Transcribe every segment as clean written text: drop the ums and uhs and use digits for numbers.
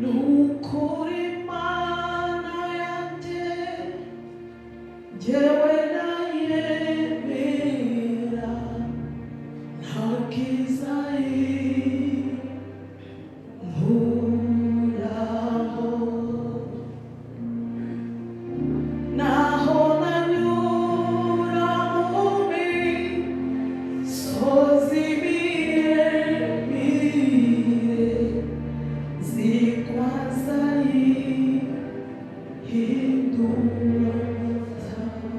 Nukuri Imana yanjye, njyewe nayemera, nta kiza inkuraho. Naho nanyura mu misozi miremire, zikwaza ihindura amataba.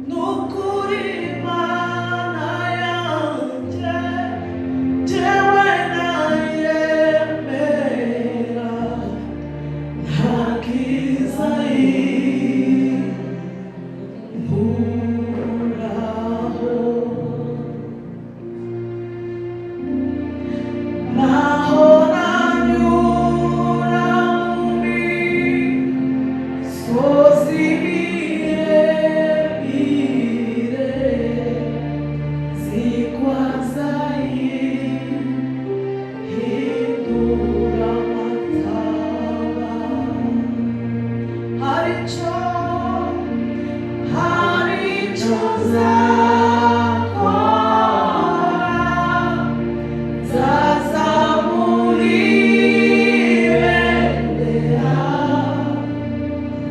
Nukuri Imana yanjye, njyewe nayemera, nta kiza inkuraho. Naho nanyura mu misozi miremire, zikwaza ihindura amataba. Hari icyo, hari icyo nzakora, nzazamura ibendera,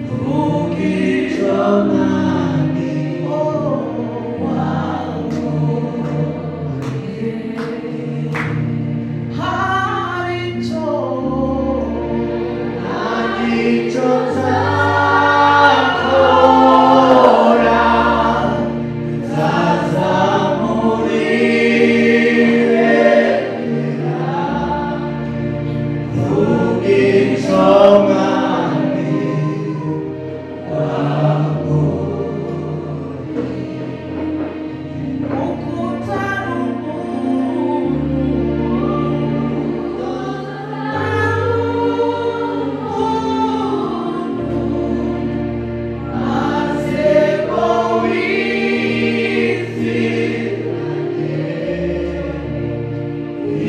mvuga icyo Mwami wankoreye. Hari icyo, Hari icyo nzakora, nzazamura ibendera, mvuga icyo Mwami wankoreye. Kuko utari umuntu, umuntu Maze ngo wizirane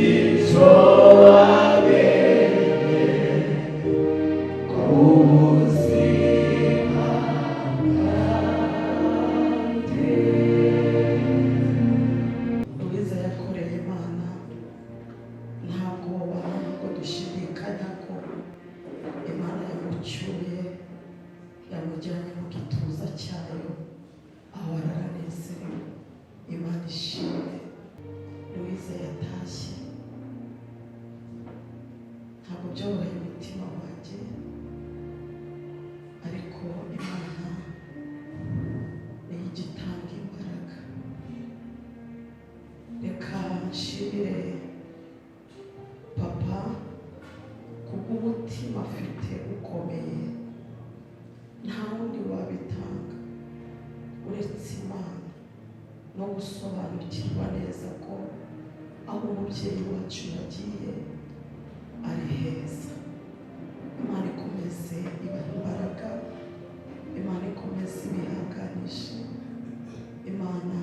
icyo wamenye ku buzima bwanjye. Louise yakoreye Imana ntabwo, ntabwo dushidikanya ko Imana yamucyuye, yamujyanye mu gituza cyayo, aho aranezerewe. Imana ishimwe. Louise yatashye, ntabwo byoroheye umutima wanjye, ariko Imana niyo igitanga imbaraga. Reka nshimire papa kubw'umutima afite ukomeye. Nta wundi wabitanga uretse Imana, no gusobanukirwa neza ko aho umubyeyi wacu yagiye ari heza. Imana ikomeze ibahe imbaraga, Imana ikomeze ibihanganishe, Imana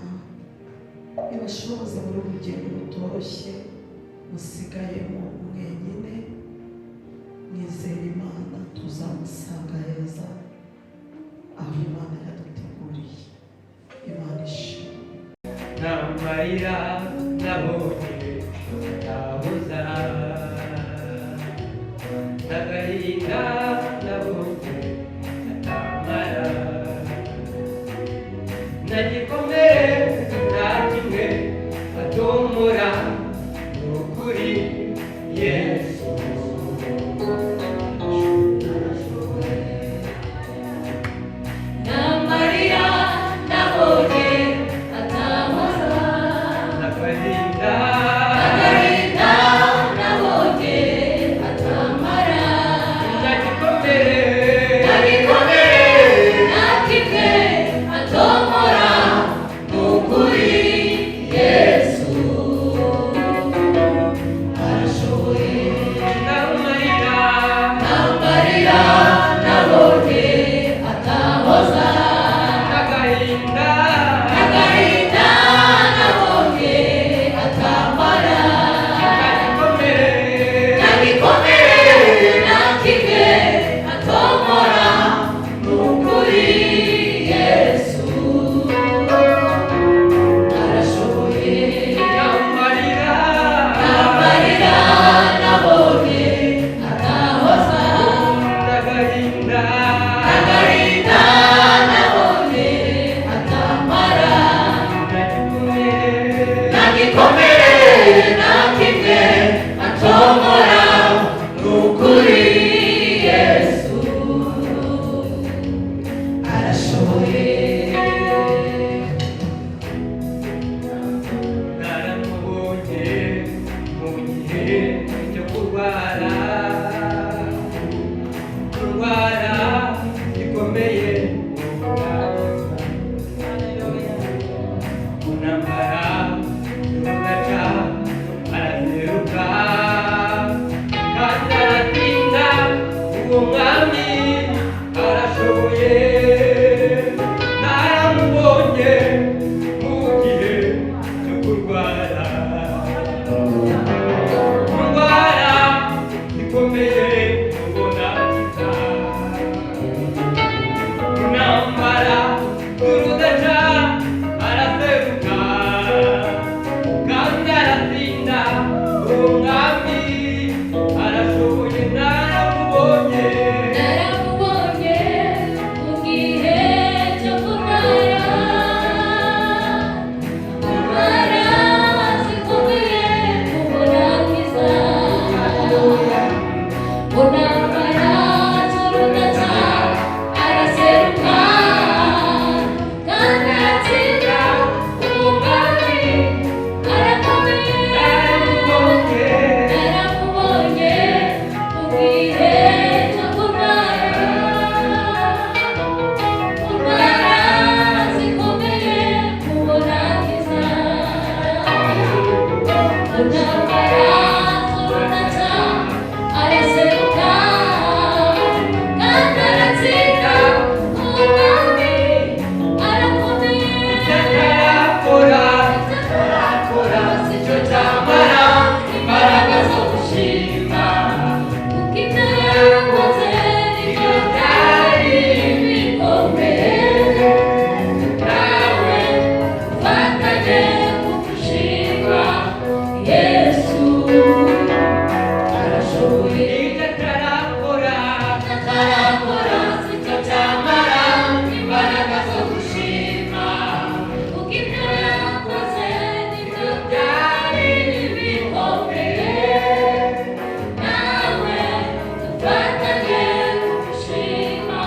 ibashoboze muri uru rugendo rutoroshye musigayemo mwenyine. Mwizere Imana, tuzamusanga heza aho Imana yaduteguriye. Imana ishimwe. Nta marira nabonye ntahoza, n'agahinda nabonye atamara, nta gikomere nta kimwe atomora. Ni ukuri Yesu arashoboye. N'amarira nabonye atahoza, n'agahinda, agahinda nabonye atamara, nta gikomere, nta gikomere nta kimwe atomora. Ni ukuri Yesu. Ntambara z'urudaca araseruka kandi aratsinda, umwami arakomeye. Icyo atarakora, atarakora sicyo cyamara imbaraga zo gushima. Kuko ibyo yakoze nibyo byari bikomeye, nawe ufatanye kugushima. Yesu arashoboye. Icyo atarakora, Atarakora sicyo cyamara imbaraga zo gushima, kuko ibyo yakoze nibyo byari bikomeye, nawe dufatanye kugushima.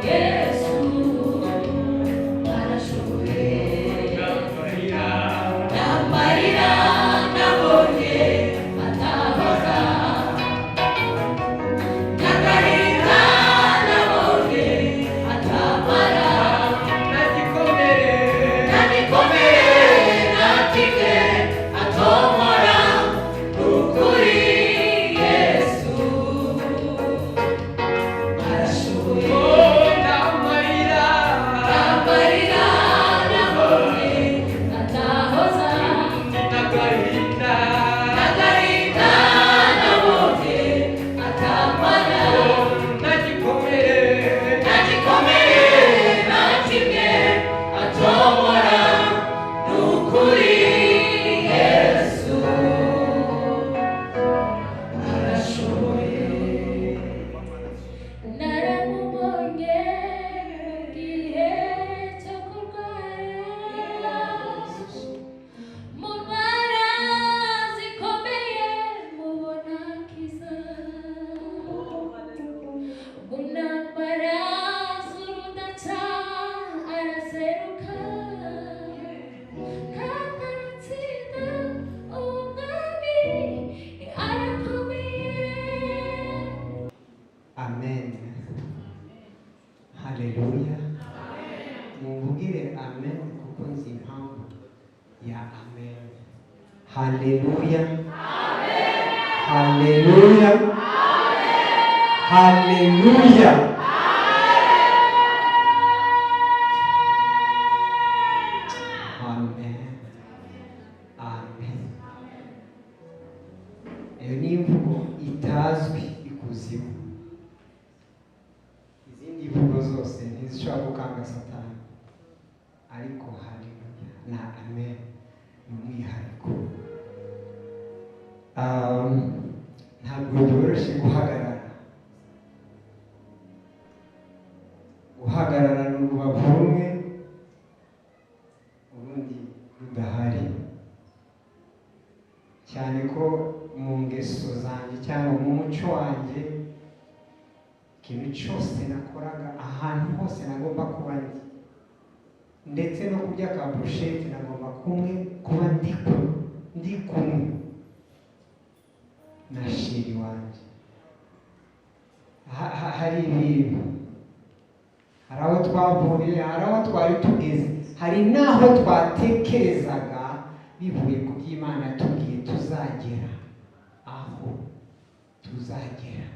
Yesu arashoboye. Amarira, Amarira nabonye atahoza, n'agahinda nabonye atamara, nta gikomere, nta gikomere na kimwe atomora. Ni ukuri Yesu arashoboye. Oh, n'amarira, Amarira nabonye atahoza, n'agahinda, n'agahinda nabonye atamara, nta gikomere, nta gikomere na kimwe atomora. Ni ukuri Yesu arashoboye. Naramubonye mu gihe cyo kurwara, mu ndwara zikomeye mubona akiza, mu ntambara z'urudaca araseruka kandi aratsinda, umwami arakomeye. Amen. Haleluya. Mumvugire amen kuko nzi impamvu ya amen. Haleluya. Haleluya. Haleluya. Amen. Amen. Iyo ni imvugo itazwi ikuzimu. Izindi mvugo zose ntizishobora gukanga Satani, ariko haleluya na amen ni umwihariko. Ntabwo byoroshye guhagarara, guhagarara ni urubavu rumwe urundi rudahari, cyane ko mu ngeso zanjye cyangwa mu muco wanjye ikintu cyose nakoraga, ahantu hose nagomba kuba ndi, ndetse no kurya ka burushete nagomba kumwe kuba ndi kumwe na chéri wanjye. Hari ibintu, hari aho twavuye, hari aho twari tugeze, hari n'aho twatekerezaga bivuye ku by'Imana yatubwiye tuzagera, aho tuzagera.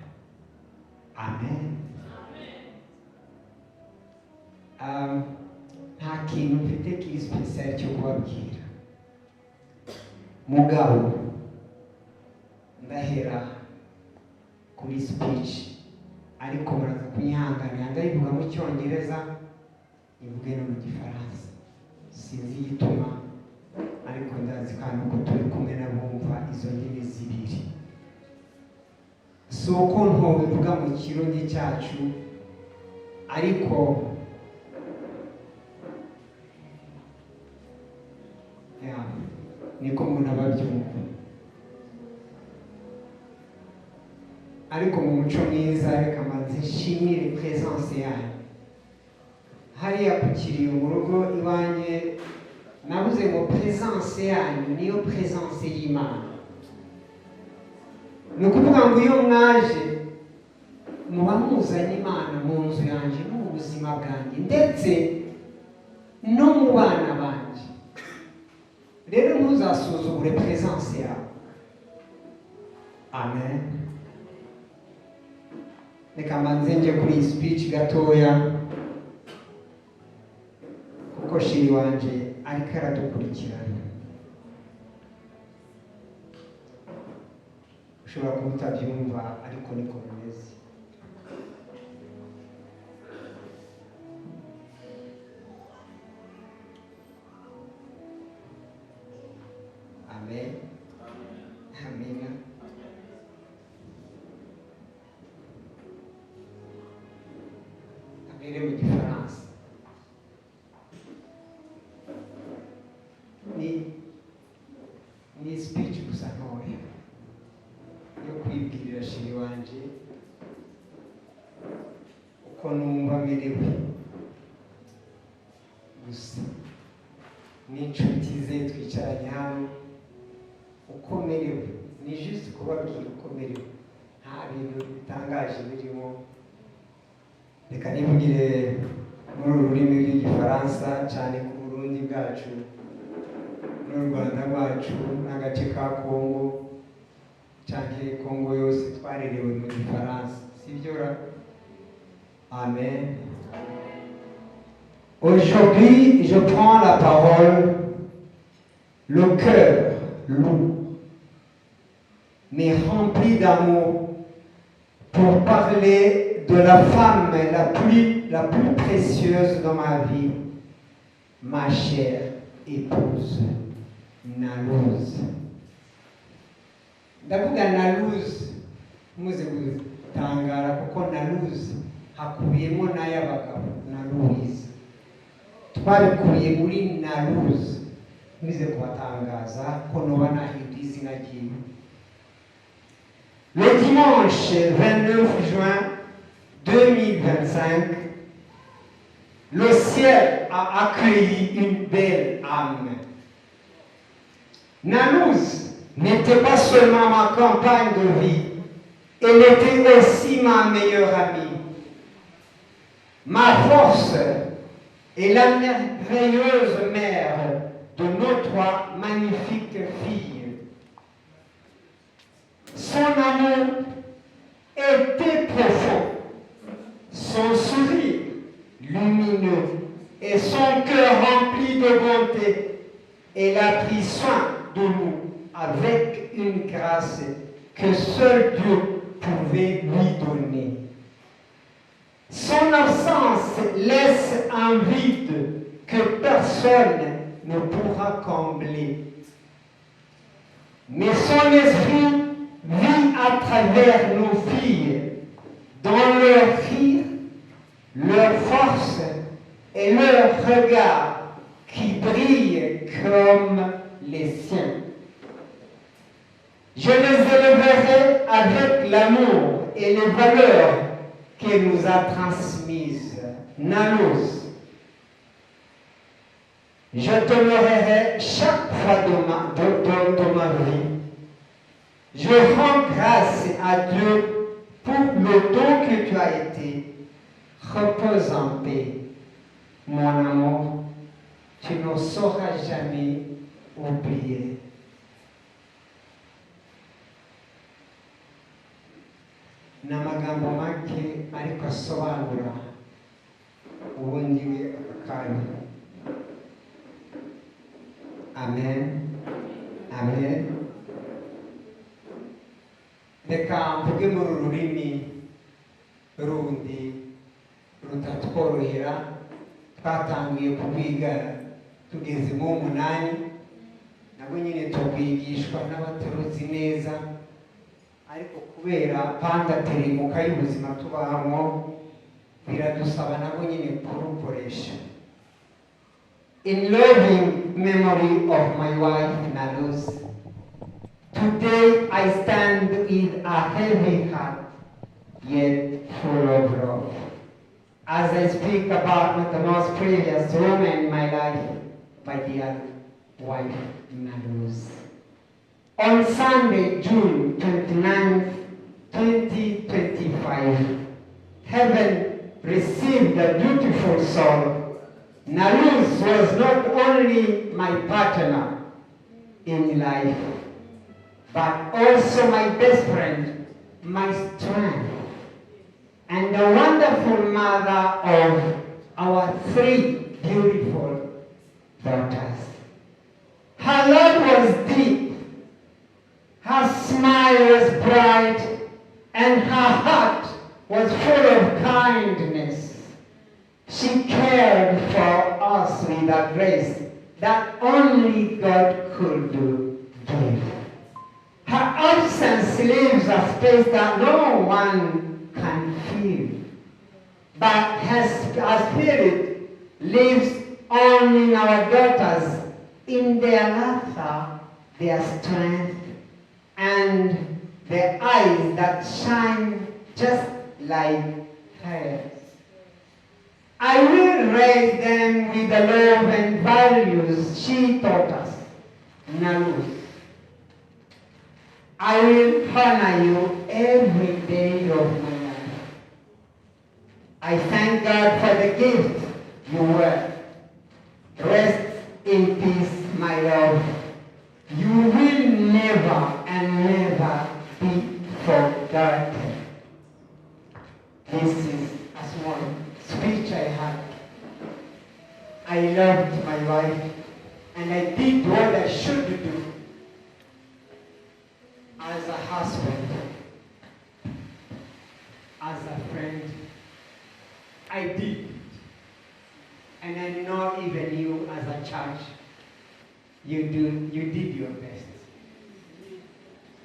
Amen. Nta kintu mfite kiri spécial cyo kubabwira, mugabo ndahera kuri speech, ariko muraza kunyihanganira, ndayivuga mu Cyongereza, ivuge no mu Gifaransa. Sinzi igituma, ariko ndazi kandi ko turi kumwe n'abumva izo ndimi zibiri. Si uko ntobivuga mu Kirundi cyacu, ariko ya niko umuntu aba abyumva. Ariko mu muco mwiza, reka mbanze nshimire presence yanyu hariya ku kiriyo mu rugo iwanjye. Nabuze ngo presence yanyu niyo presence y'Imana. Ni ukuvuga ngo iyo mwaje muba muzanye Imana mu nzu yanjye no mu buzima bwanjye, ndetse no mu bana banjye. Rero ntuzasuzugure presence yawe. Amen. Reka mbanze nje kuri iyi speech gatoya, kuko chéri wanje ariko aradukurikirana. Ushobora kuba utabyumva, ariko niko bimeze. Amen, amina. Mbere mu Gifaransa ni speech gusa ntoya yo kwibwirira chéri wanje uko numva merewe gusa, n'inshuti ze twicaranye hano, uko merewe. Ni juste kubabwira uko merewe, nta bintu bitangaje birimo. Reka nivugire muri uru rurimi rw'Igifaransa, cyane ku Burundi bwacu n'u Rwanda rwacu n'agace ka Kongo, cyangwa Kongo yose, twarerewe mu Gifaransa, sibyo ra? Amen. Aujourd'hui, je prends la parole, le cœur lourd, mais rempli d'amour, pour parler de la femme la plus précieuse dans ma vie, ma chère épouse, Nalouse. Ndavuga Nalouse, muze gutangara, kuko Nalouse hakubiyemo n'ay'abagabo na Louise. Twabikuye muri Nalouse, muze kubatangaza ko noba nahinduye izina ryiwe. Le dimanche 29 juin 2025, le ciel a accueilli une belle âme. Nalouse n'était pas seulement ma compagne de vie, elle était aussi ma meilleure amie, ma force et la merveilleuse mère de nos trois magnifiques filles. Son amour était profond, son sourire lumineux et son cœur rempli de bonté. Elle a pris soin de nous avec une grâce que seul Dieu pouvait lui donner. Son absence laisse un vide que personne ne pourra combler. Mais son esprit vit à travers nos filles, dans leur rire, leur force et leur regard qui brillent comme les siens. Je les élèverai avec l'amour et les valeurs qu'elle nous a transmises. Nalos, je t'honorerai chaque fois de ma vie. Je rends grâce à Dieu pour le don que tu as été. Repose en paix, mon amour. Tu ne seras jamais oublié. Ni amagambo make ariko asobanura ubundi we aka kanya. Amen, amen. Reka mvuge muri uru rurimi rundi rutatworohera. Twatangiye kurwiga tugeze mu 8, nabwo nyine turwigishwa n'abataruzi neza, ariko kubera pandateremuka y'ubuzima tubamo, biradusaba nabwo nyine kurukoresha. In loving memory of my wife Naluz, today I stand with a heavy heart, yet full of love, as I speak about the most precious woman in my life, my dear wife Naluz. On Sunday, June 29th, 2025, heaven received a beautiful soul. Naluz was not only my partner, in life, but also my best friend, my strength, and the wonderful mother of our three beautiful daughters. Her love was deep, her smile was bright, and her heart was full of kindness. She cared for us with a grace that only God could give. Her absence leaves a space that no one can fill. But her spirit lives on in our daughters, in their laughter, their strength, and their eyes that shine just like hers. I will raise them with the love and values she taught us, Nalus. I will honor you every day of my life. I thank God for the gift you were. Rest in peace, my love. You will never and never be forgotten. This is a small speech I had. I loved my wife, and I did what I should do as a husband, as a friend. I did it. And I know even you as a church, you did your best.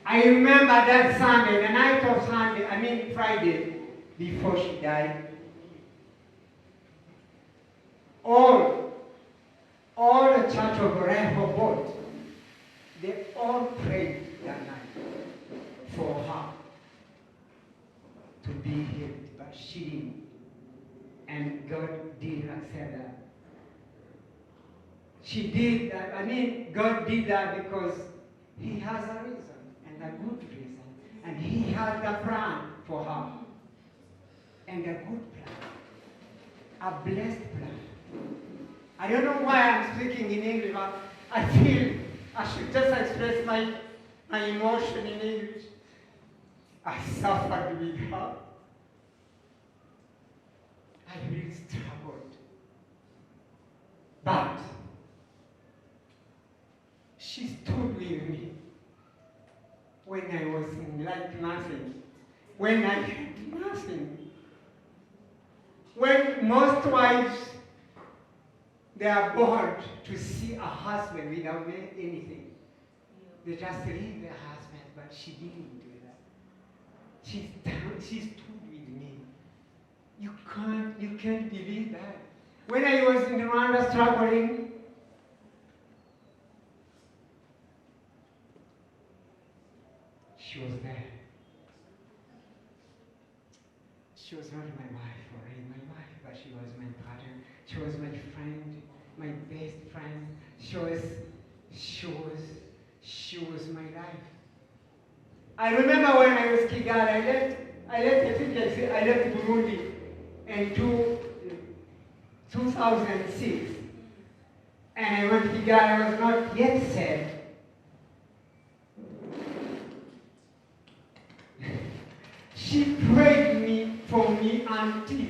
I remember that Sunday, the night of Sunday, I mean Friday, before she died. All the Church of Rehoboth, they all prayed that night for her to be healed, but she didn't. And God didn't accept that. She did that. I mean, God did that because He has a reason, and a good reason. And He had a plan for her. And a good plan. A blessed plan. I don't know why I'm speaking in English, but I feel I should just express my emotion in English. I suffered with her. I really struggled. But she stood with me when I was in like nothing, when I had nothing. When most wives, they are bored to see a husband without anything. They just leave their husband, but she didn't do that. She stood with me. You can't believe that. When I was in Rwanda struggling, she was there. She was not my wife already, my wife, but she was my partner. She was my friend, my best friend. She was my life. I remember when I was Kigali, I left, I think I said, I left Burundi in 2006. And I went to Kigali, I was not yet saved. She prayed for me until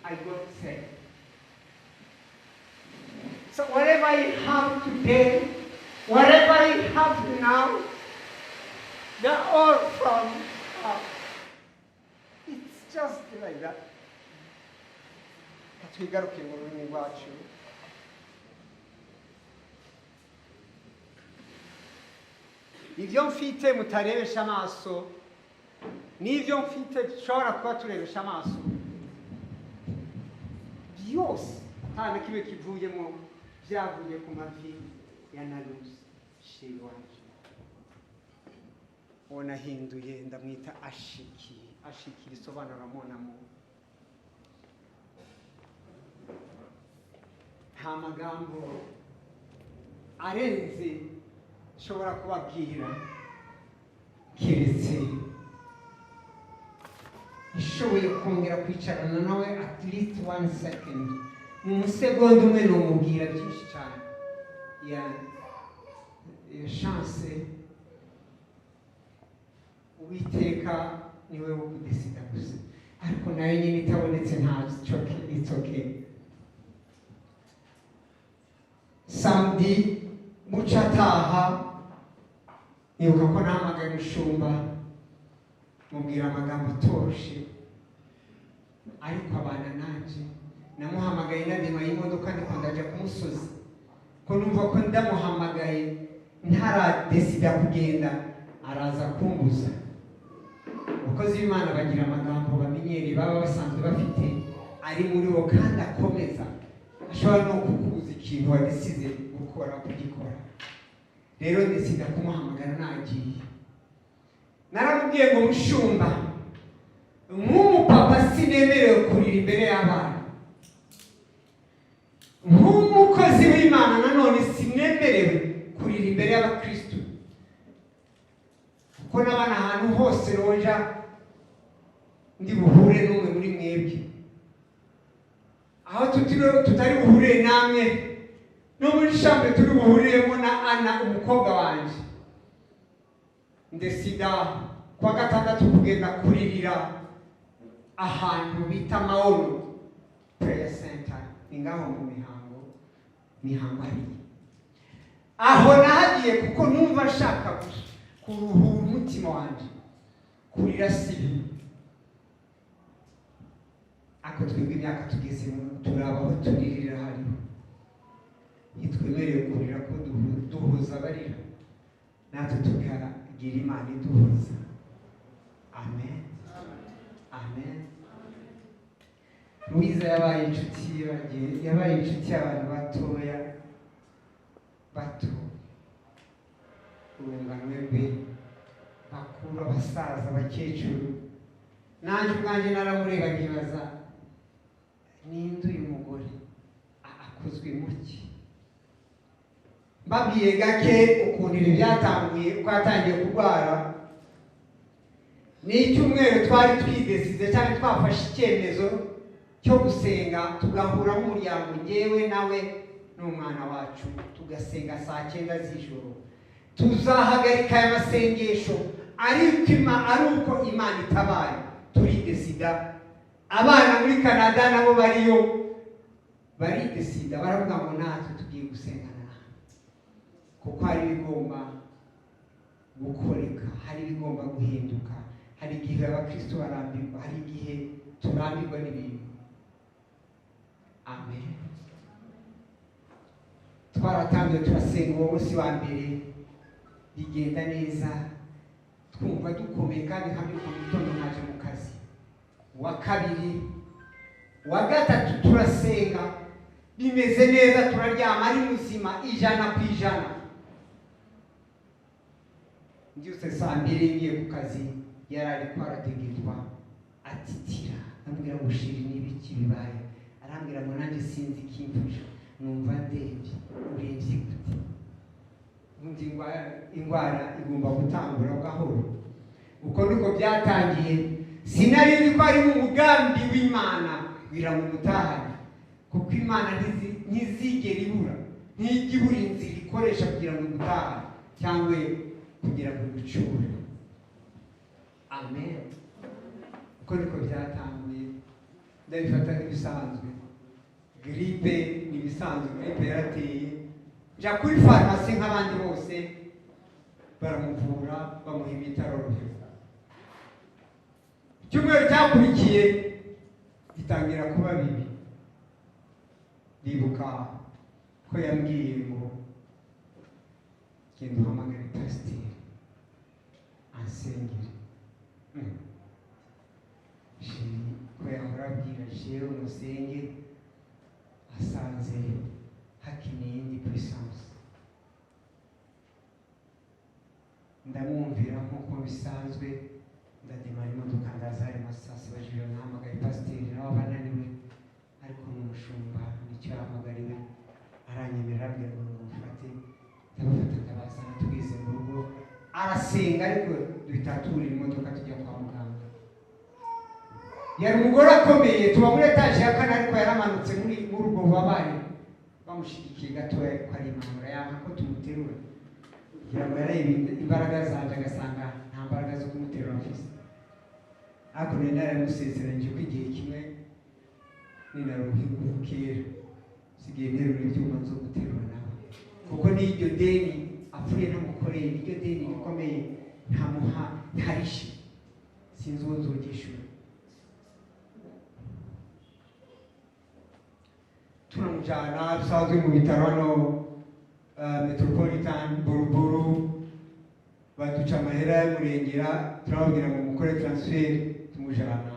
I got saved. So whatever I have today, whatever I have now, they're all from her. It's just like that. Twigaruke mu rurimi rwacu. Ibyo mfite mutarebesha amaso n'ibyo mfite dushobora kuba turebesha amaso byose, nta na kimwe kivuyemo, byavuye ku mavi ya Narusi, chérie wanje, uwo nahinduye ndamwita Ashiki. Ashiki bisobanura mon amour. Nta magambo arenze nshobora kubabwira, keretse nshoboye kongera kwicarana nawe at least one second, mu musegonda umwe, numubwira byinshi cyane. Iyo chance Uwiteka niwe wo kudesida gusa, ariko nayo nyine itabonetse ntacyo, it's okay. Samedi muca ataha, nibuka ko nahamagaye umushumba, mubwira amagambo atoroshe, ariko abana nanje. Namuhamagaye nadema y'imodoka, ndiko ndaja ku musozi, ko numva ko ndamuhamagaye ntaradesida kugenda araza kumbuza. Abakozi b'Imana bagira amagambo bamenyereye, baba basanzwe bafite ari muri bo kandi akomeza, ashobora no kukubuza ikintu wadesize gukora kugikora. Rero ndesida kumuhamagara nagiye, naramubwiye ngo: "Mushumba, nk'umupapa sinemerewe kurira imbere y'abana, nk'umukozi w'Imana nanone sinemerewe kurira imbere y'abakristu, kuko n'abana ahantu hose roja ndi buhure n'umwe muri mwebwe, aho tutari buhurire namwe, no muri chambre turi buhuriremo na Ana, umukobwa wanje. Ndesida kuwa gatandatu kugenda kuririra ahantu bita Maono Prayer Center, ni ngaho mu Mihango hariya. Aho nahagiye kuko numva nshaka kuruhura umutima wanje. Kurira si bibi, ariko twebwe imyaka tugezemo turaba aho turirira hariho. Ntitwemerewe kurira ko duhuza abarira, natwe tukagira Imana iduhuza. Amen, amen. Louise yabaye inshuti yabaye inshuti y'abantu batoya bato, urungano rwe, bakuru, abasaza, abakecuru. Nanjye ubwanjye naramureba nkibaza: ninde uyu mugore? Akozwe muki? Mbabwiye gake ukuntu ibi byatanguye, uko yatangiye kurwara. Ni icyumweru twari twidesize cyangwa twafashe icyemezo cyo gusenga, tugahura nk'umuryango, ngewe nawe n'umwana wacu, tugasenga saa 9 z'ijoro. Tuzahagarika aya masengesho ariko ari uko Imana itabaye. Turidesida, abana muri Canada nabo bariyo baridesida, baravuga ngo natwe tugiye gusengana nawe, kuko hari ibigomba gukoreka, hari ibigomba guhinduka. Hari igihe abakristo barambirwa, hari igihe turambirwa n'ibintu. Amen. Twaratangiye turasenga uwo munsi wa mbere, bigenda neza, twumva dukomeye, kandi nkabyuka mu gitondo nkaja mu kazi. Uwa kabiri, uwa gatatu, turasenga bimeze neza, turaryama ari muzima 100%. Mbyutse saa 2 ngiye ku kazi, yari ariko arategerwa atitira. Ndamubwira ngo: "Chéri, n'ibiki bibaye?" Arambwira ngo: "Nanjye sinzi ikimfasha, numva ndembye." "Urembye gute?" Ubundi indwara igomba gutangura gahoro. Uko niko byatangiye. Sinari nzi ko ari mu mugambi w'Imana kugira ngo umutahane, kuko Imana ntizigera ibura, ntijya ibura inzira ikoresha kugira ngo igutahane cyangwa kugira ngo igucyure. Amen. Uko niko byatanguye, ndabifata nk'ibisanzwe, grippe ni ibisanzwe, grippe yarateye. Njya kuri farumasi nk'abandi bose, baramuvura, bamuha imiti, aroroherwa. Icyumweru cyakurikiye gitangira kuba bibi. Ndibuka ko yambwiye ngo: "Genda uhamagare pasiteri ansengere." Chéri ko yahora abwira jewe musenge, asanze hakeneye iyindi puissance. Ndamwumvira nk'uko bisanzwe, ndademara imodoka, ndaza. Hari saa 7 z'ijoro. Nahamagaye pasiteri, nawe aba ananiwe, ariko ni umushumba, nicyo yahamagariwe. Aranyemerera, arambwira ngo mufate. Ndabafata, ndabazana, tugeze mu rugo arasenga, ariko duhita turira imodoka tujya kwa muganga. Yari umugore akomeye, tuba muri etaje ya kane, ariko yaramanutse muri ubwo bubabare, bamushyigikiye gatoya, ariko arimanura, yanga ko tumuterura. Ngira ngo yareba imbaraga zanje agasanga nta mbaraga zo kumuterura mfise, ariko nari naramusezeranyije ko igihe kimwe ninaronka ingufu, kera sigaye nterura ibyuma, nzo guterura nawe, kuko n'iryo deni apfuye ntamukoreye, niryo deni rikomeye ntamuha ntarishe, sinzi uwo nzogishura. Turamujyana dusanzwe mu bitaro hano Metropolitan Buruburu, baduca amahera y'umurengera, turababwira ngo mukore transfer, tumujyana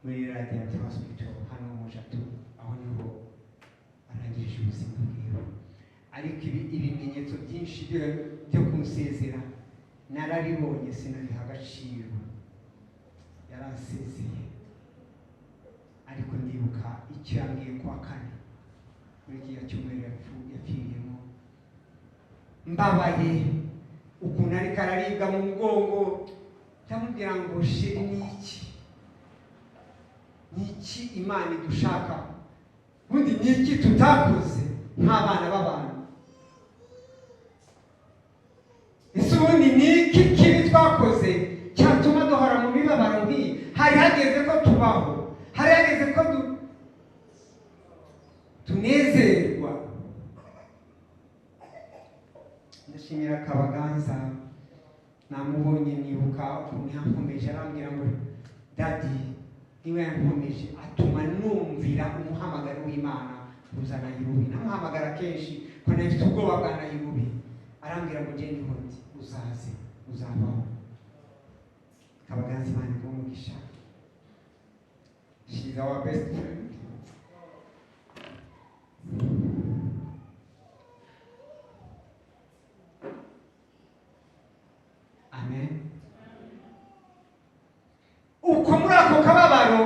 muri Radiant Hospital hano mu Jatu, aho niho arangirije ubuzima bwiwe. Ariko ibimenyetso byinshi byo kumusezera narabibonye, sinabiha agaciro. Yaransezeye, ariko ndibuka icyo yambwiye kuwa kane muri kiriya cyumweru yapfiriyemo. Mbabaye ukuntu ariko araribwa mu mugongo, ndamubwira ngo: "Chéri, ni iki? Ni iki Imana idushaka? Ubundi ni iki tutakoze nk'abana b'abantu? Ese ubundi ni iki kibi twakoze cyatuma duhora mu mibabaro nk'iyi? Hari hageze ko tubaho, hari hageze ko tunezerwa." Ndashimira Kabaganza, namubonye nibuka ukuntu yankomeje, arambwira ngo: "Daddy niwe yankomeje, atuma numvira umuhamagaro w'Imana kuza Nairobi." Namuhamagara kenshi ko nari mfite ubwoba bwa Nairobi, arambwira ngo: "Njye niho ndi, uzaze uzabaho." Kabaganza, Imana iguhe umugisha. She's our best friend. Amen. Uko muri ako kababaro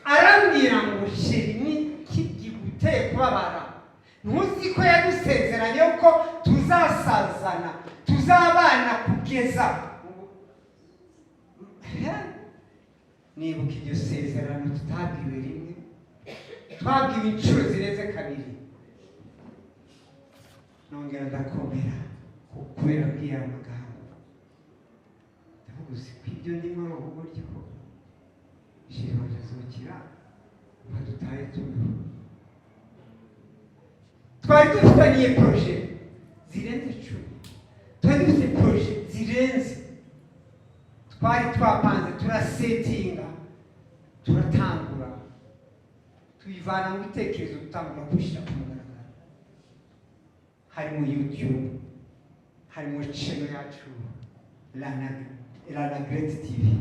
arambwira ngo: "Chéri, niki giguteye kubabara? Ntuzi ko yadusezeranye ko tuzasazana, tuzabana kugeza?" Nibuka iryo sezerano tutabwiwe rimwe, twabwiwe inshuro zirenze kabiri. Nongera ndakomera kubera bw'iya magambo. Ndavuga: "Uzi ko ibyo ndimo ari ubugoryi, ko chéri wanjye azokira badutaye tubeho?" Twari dufitaniye projet zirenze 10, twari dufite projet zirenze, twari twapanze, turasetinga, turatangura, tubivana mu bitekerezo, dutangura kubishyira ku mugaragaro. Harimo YouTube, harimo channel yacu Lana Great TV.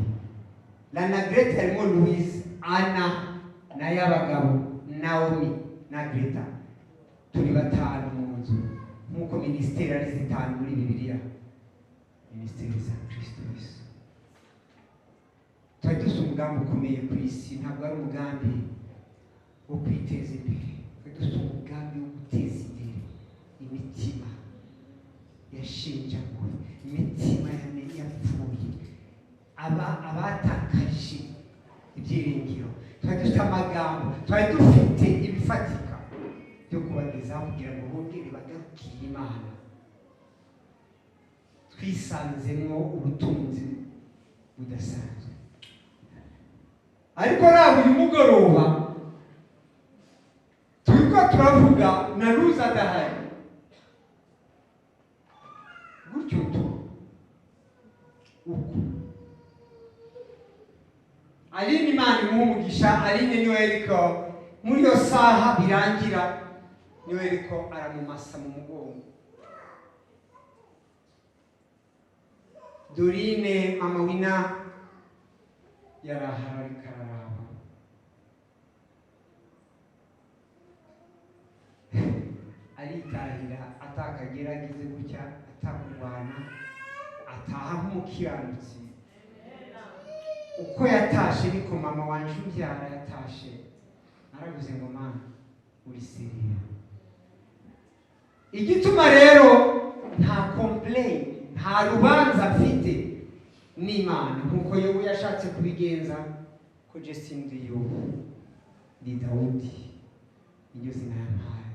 Lana Great harimo Louise, Anna na y'abagabo, Naomi na Greta, turi batanu mu nzu, nk'uko minisiteri ari zitanu muri Bibiliya, minisiteri za Kristo Yesu. Twari dufite umugambi ukomeye ku isi, ntabwo ari umugambi wo kwiteza imbere, twari dufite umugambi wo guteza imbere imitima yashenjaguwe, imitima yapfuye, abatakaje ibyiringiro. Twari dufite amagambo, twari dufite ibifatika byo kubagezaho kugira ngo bongere bagarukire Imana. Twisanzemo ubutunzi budasanzwe. Ariko raba uyu mugoroba turiko turavuga na Ruza adahari gutyo tu uko. Aline, Imana imuha umugisha. Aline niwe ariko muri iyo saha birangira, niwe ariko aramumasa mu mugongo. Dorine, mama Wina, yarahara ariko araraba. Aritahira atakagera, agize gutya, atakurwana, ataha nk'umukiranutsi. Uko yatashe niko mama wanje umbyara yatashe. Naravuze ngo: "Mana, uri sérieux." Igituma rero nta complain, nta rubanza mfite n'Imana, nkuko Yobu yashatse kubigenza, ko je sindi Yobu, ndi Dawudi, iryo zina yampaye.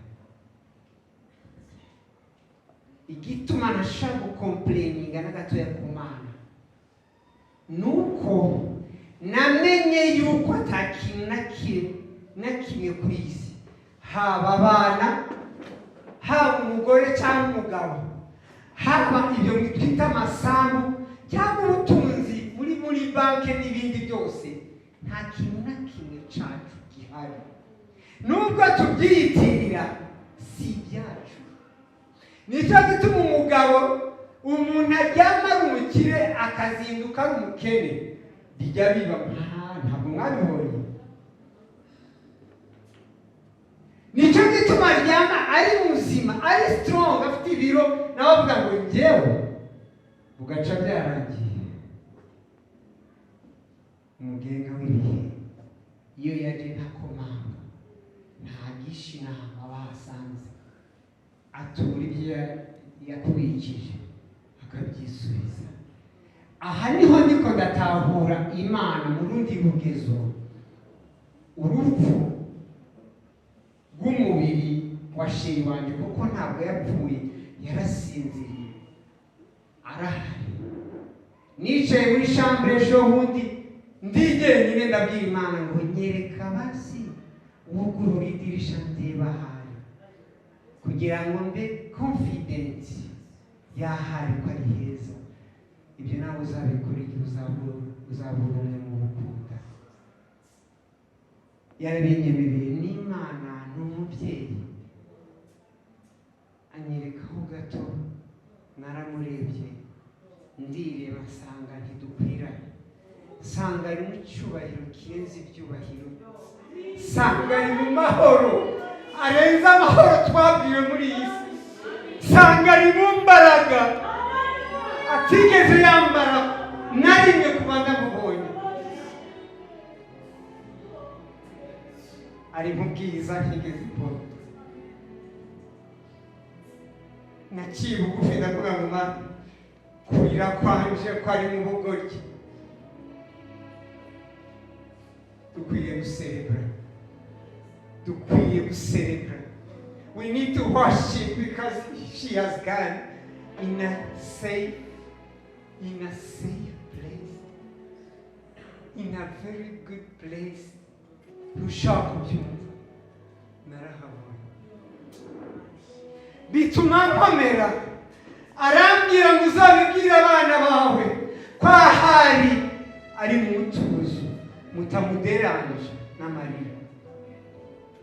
Igituma ntashaka gucomplaininga na gatoya ku Mana nuko namenye yuko ata kintu na kimwe na kimwe ku isi, haba abana, haba umugore cyangwa umugabo, haba ibyo twita amasambu cyangwa ubutunzi muri banki n'ibindi byose, nta kintu na kimwe cyacu gihari. Nubwo tubyiyitirira, si ibyacu. Nicyo gituma umugabo, umuntu aryama ari umukire, akazinduka ari umukene. Bijya biba, ntabwo mwabibonye? Nicyo gituma aryama ari muzima, ari strong, afite ibiro, nawe avuga ngo njyewe, bugaca byarangiye. Umugenga w'ibihe iyo yaje ntakomanga, ntagisha inama, bahasanze atura ibyo yakubikije akabyisubiza. Aha niho ndiko ndatahura Imana mu rundi rugezo. Urupfu rw'umubiri wa chéri wanjye, kuko ntabwo yapfuye, yarasinziriye, arahari. Nicaye muri chambre ejo bundi ndi jyenyine, ndabwira Imana ngo nyereka basi wugurura idirisha ndeba ahari, kugira ngo mbe confident yahari ko ari heza. Ibyo nawe uzabikora igihe uzabura umwe mu bukunda. Yarabinyemereye n'Imana, ni umubyeyi. Anyerekaho gato, naramurebye, ndireba, nsanga ntidukwiranye, nsanga ari mu cyubahiro kirenze ibyubahiro, nsanga ari mu mahoro arenze amahoro twabwiwe muri iyi si, nsanga ari mu mbaraga atigeze yambara na rimwe kuba ndamubonye, ari mu bwiza ntigeze mbona. Naciye bugufi, ndavuga ngo Mana, kurira kwanje ko ari mu bugoryi. Dukwiye guserebura, dukwiye guserebura. We need to worship because she has gone in a safe place, in a very good place. Ntushaka kubyumva, narahabonye, bituma nkomera. Arambwira ngo uzabibwire abana bawe ko ahari ari mu mutuzo, mutamuderanje n'amarira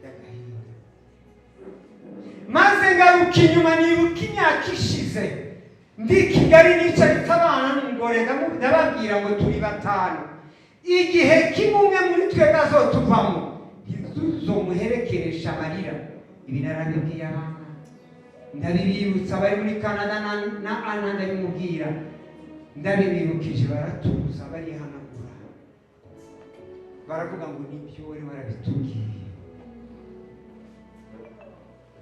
y'agahinda. Maze ngaruka inyuma, nibuka imyaka ishize ndi i Kigali, nicaritse abana n'umugore, ndababwira ngo turi batanu, igihe kimwe umwe muri twebwe azotuvamo, ntituzomuherekeresha amarira. Ibi narabibwiye abana, ndabibibutsa abari muri Canada na Ana, ndabimubwira, ndabibibukije, baratuza, barihanagura, baravuga ngo nibyo wari warabitubwiye.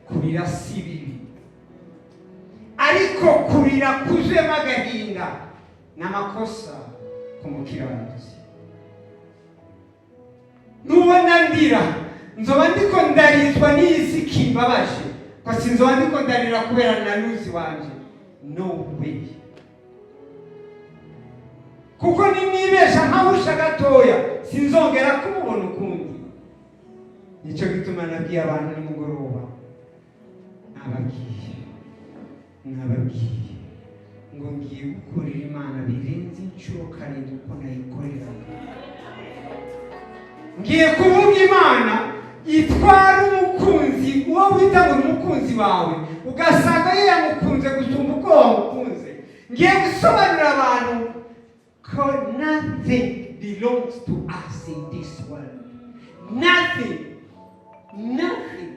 Kurira si bibi, ariko kurira kuzuyemo agahinda ni amakosa ku mukiranutsi. Nubona ndira, nzoba ndiko ndarizwa n'iyi si kimbabaje, ko sinzoba ndiko ndarira kubera nanuzi wanje, no way, kuko ninibesha nkahusha gatoya, sinzongera kumubona ukundi. Nicyo gituma nabwiye abantu nimugoroba, nababwiye ngo ngiye gukorera Imana birenze inshuro karindwi uko nayikoreraga. Ngiye kuvuga Imana itwara umukunzi, uwo wita ngo ni umukunzi wawe, ugasanga ye yamukunze gusumba uko wamukunze. Ngiye gusobanurira abantu ko nothing belongs to us in this world, nothing, nothing,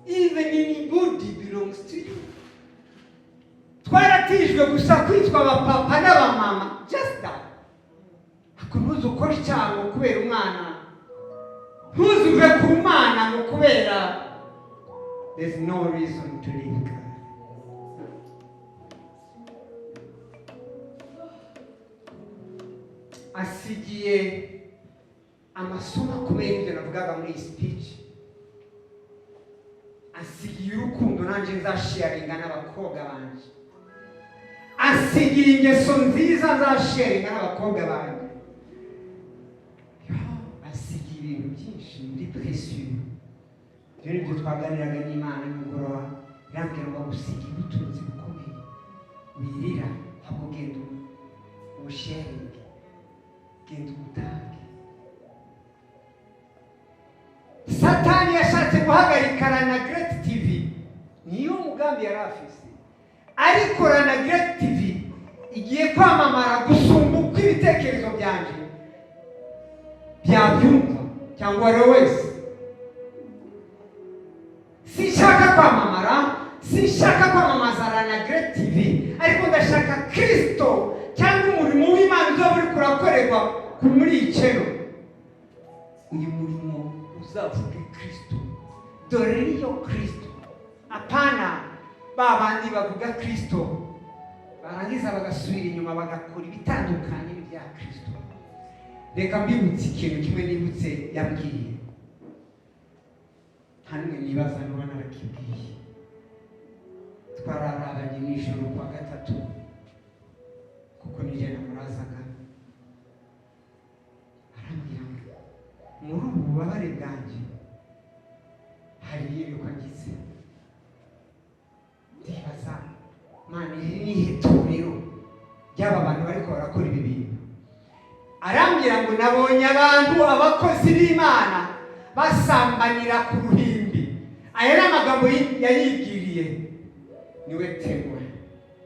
even anybody belongs to you. Twaratijwe gusa kwitwa abapapa n'abamama, just that. Ariko ntuzi ukora icyaha ngo kubera umwana, ntuzuve ku Mana ngo kubera. There's no reason to leave God. Asigiye amasomo akomeye, ibyo navugaga muri iyi speech, asigiye urukundo. Nanjye nanje nzasharinga n'abakobwa banje, asigira ingeso nziza nzasharinga n'abakobwa banje. Asigira ibintu byinshi muri précieux. Ibyo ni byo twaganiraga n'Imana nimugoroba, irambwira ngo agusigira ubutunzi bukomeye, wirira, ahubwo genda ubusharinge, genda ubutange. Satani yashatse guhagarika Rana Great TV, niyo mugambi yari afise, ariko Rana Great TV igiye kwamamara gusumba uko ibitekerezo byanje byabyumva cyangwa uwo ari we wese. Sinshaka kwamamara, sinshaka kwamamaza Rana Great TV, ariko ndashaka Kirisito cyangwa umurimo w'Imana uzaba uri kurakorerwa muri iyi channel. Uyu murimo uzavuge Kirisito, dore niyo Kirisito, apana ba bandi bavuga Kirisito barangiza bagasubira inyuma bagakora ibitandukanye n'ibya Kirisito. Reka mbibutse ikintu kimwe nibutse yambwiye, nta n'umwe nibaza niba narakibwiye. Twararabanye nijoro kwa gatatu, kuko nijye namurazaga, arambwira ngo muri ubu bubabare bwanjye hari iyerekwa ngize, ndibaza: Mana, iri ni ihe torero ry'aba bantu bariko barakora ibi bintu? Arambwira ngo nabonye abantu, abakozi b'Imana, basambanira ku ruhimbi. Aya ni amagambo yayibwiriye, niwe temwe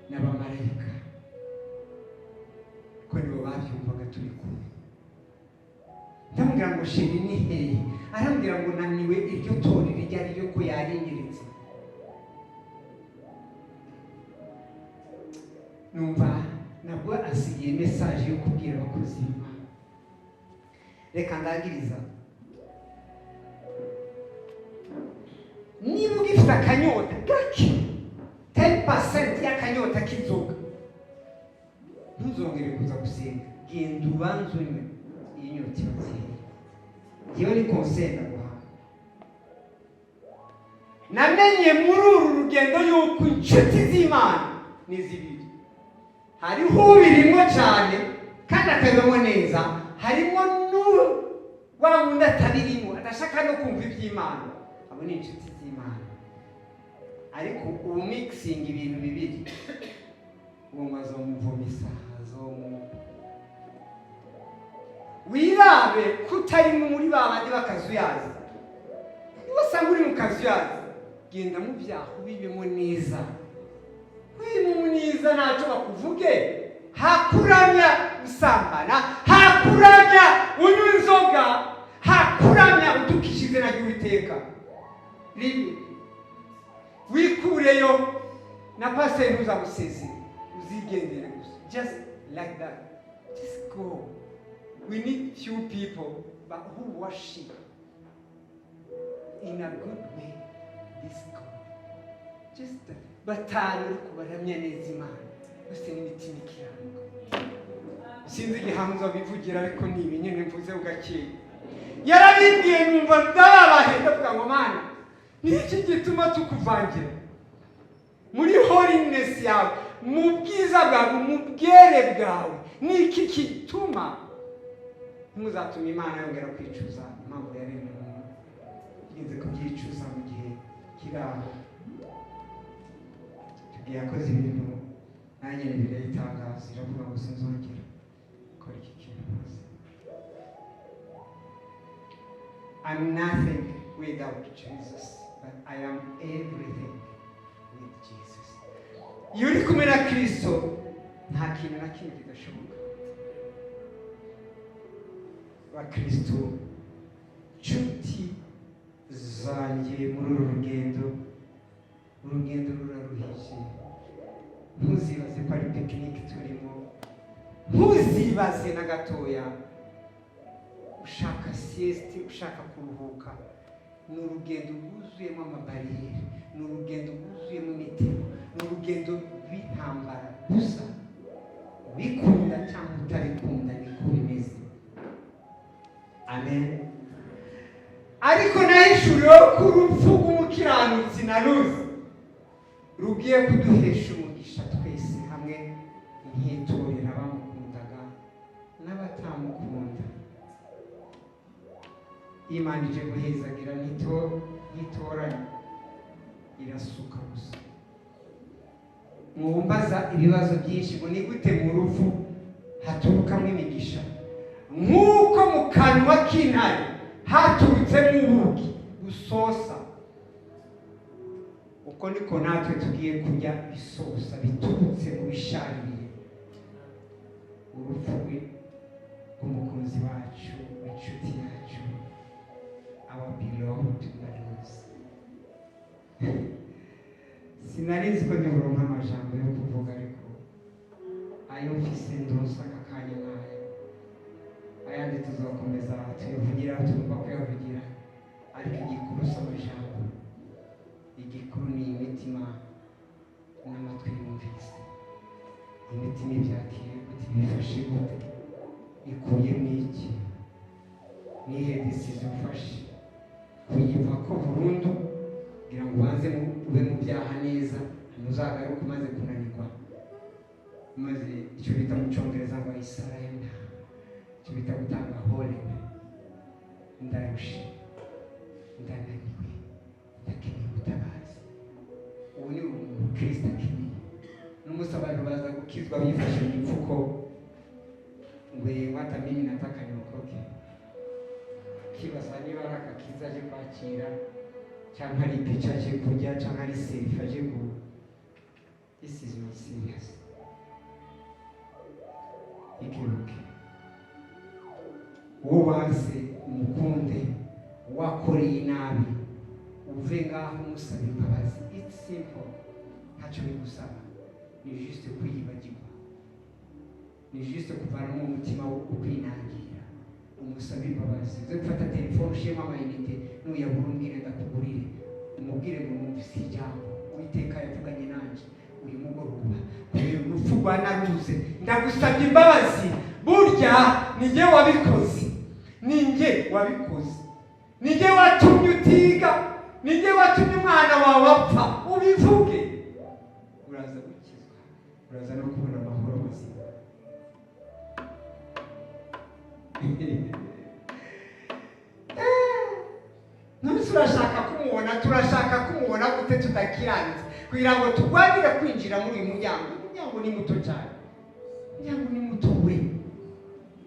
n'abamarayika, ko nibo babyumvaga turi kumwe. Ndamubwira ngo: "Chéri, ni hehe?" Arambwira ngo naniwe iryo torero iryo ari ryo, ko yarinyiritse. Numva nabwo asigiye message yo kubwira abakozi b'Imana. Reka ndangiriza. Niba ugifite akanyota gake, 10% y'akanyota k'inzoga, ntuzongere kuza gusenga. Genda ubanze unywe, iyi nyota ibazihere. Yewe, ni conseil ndaguhaye. Namenye muri uru rugendo yuko inshuti z'Imana ni zibiri: hariho ubirimo cyane kandi akabibamo neza, harimo n'uwo wa wundi atabirimo, adashaka no kumva iby'Imana. Abo ni inshuti z'Imana. Ariko ubu mixing ibintu bibiri, uwo ngo azomuvomisa, azomu wirabe ko utarimo muri ba bandi b'akazuyazi. Niba usanga uri mu kazuyazi, genda mu byaha ubibemo neza, ubibemo neza, ntacyo bakuvuge. Hakuramya usambana, hakuramya unywa inzoga, hakuramya utukisha izina ry'Uwiteka ribi, wikureyo. Na pasiteri ntuzamusezere, uzigendere gusa, just like that, just go. We need few people but who worship in a good way this God. Just batanu, ariko baramya neza Imana bose n'imitima ikiranuka. Sinzi igihamya bivugira, ariko ni ibi nyine mvuze gakeya. Yarabimbwiye, numva ndababaye, ndavuga ngo: "Mana, ni iki gituma tukuvangira muri holiness yawe, mu bwiza bwawe, mu bwere bwawe? Ni iki gituma?" Ntimuzatume Imana yongera kwicuza impamvu yaremye umuntu. Igeze kubyicuza mu gihe kiri aho. Icyo gihe yakoze ibintu nanjye birayitangaza, iravuga ngo sinzongera gukora iki kintu rwose. I'm nothing without Jesus, but I am everything with Jesus. Iyo uri kumwe na Kristo, nta kintu na kimwe kidashoboka. Bakristo, nshuti zanjye, muri uru rugendo, urugendo ruraruhije. Ntuzibaze ko ari pique-nique turimo, ntuzibaze na gatoya ushaka sieste, ushaka kuruhuka. Ni urugendo rwuzuyemo amabariyeri, ni urugendo rwuzuyemo imitego, ni urugendo rw'intambara gusa. Ubikunda cyangwa utabikunda, niko bimeze. Amen. Ariko nahishuriweho ko urupfu rw'umukiranutsi naruzi. Rugiye kuduhesha umugisha twese hamwe nk'itorero, abamukundaga n'abatamukunda. Imana ije guhezagira ntitoranye, irasuka gusa. Mwumbaza ibibazo byinshi ngo ni gute mu rupfu haturukamo imigisha? Nk'uko mu kanwa k'intare haturutsemo ubuki busosa, uko niko natwe tugiye kurya bisosa biturutse mu bishaririye, urupfu rwe rw'umukunzi wacu, w'inshuti yacu, our beloved Ndaruzi. Sinari nzi ko ndiburonka amajambo yo kuvuga, ariko ayo mfise ndonsa aka kanya nayo, ayandi tuzakomeza tuyavugira aho tugomba kuyavugira. Ariko igikuru si amajambo, igikuru ni imitima n'amatwi yumvise. Imitima ibyakiriye gute? Bifashe gute? Ikuyemo iki? Nihe décision ufashe? Kuyiva ko burundu kugira ngo ubanze ube mu byaha neza, hanyuma uzagaruke umaze kunanirwa, umaze icyo bita mu Cyongereza ngo I surrender, icyo bita gutanga horeme: ndarushe, ndananiwe, ndakeneye ubutabazi. Ubu ni umuntu Kirisita akeneye. N'umunsi abantu baza gukizwa bifashe mu mifuko ngo yewe, hata mimi nataka niokoke, kibaza niba ari akakiza aje kwakira, cyangwa ari ipica aje kurya, cyangwa ari selfie aje ku. This is not serious. Ikebuke. Uwo wanse umukunde, wakoreye nabi uve ngaho umusaba imbabazi. It's simple, ntacyo bigusaba, ni juste kwiyibagirwa, ni juste kuvanamo umutima wo kwinangira, umusaba imbabazi. Uze gufata telefone, ushiremo amayinite, nuyabura umbwire ndakugurire. Umubwire ngo numvise ijambo Uwiteka yavuganye nanjye uyu mugoroba kubera urupfu rwa Naruze, ndagusabye imbabazi. Burya ni njye wabikoze, ni njye wabikoze, ni njye watumye utiga, ni njye watumye umwana wawe apfa. Ubivuge, uraza gukizwa, uraza no kubona amahoro mazima. None turashaka kumubona, turashaka kumubona gute tudakiranitse kugira ngo turwanire kwinjira muri uyu muryango? Uyu muryango ni muto cyane, umuryango ni muto we,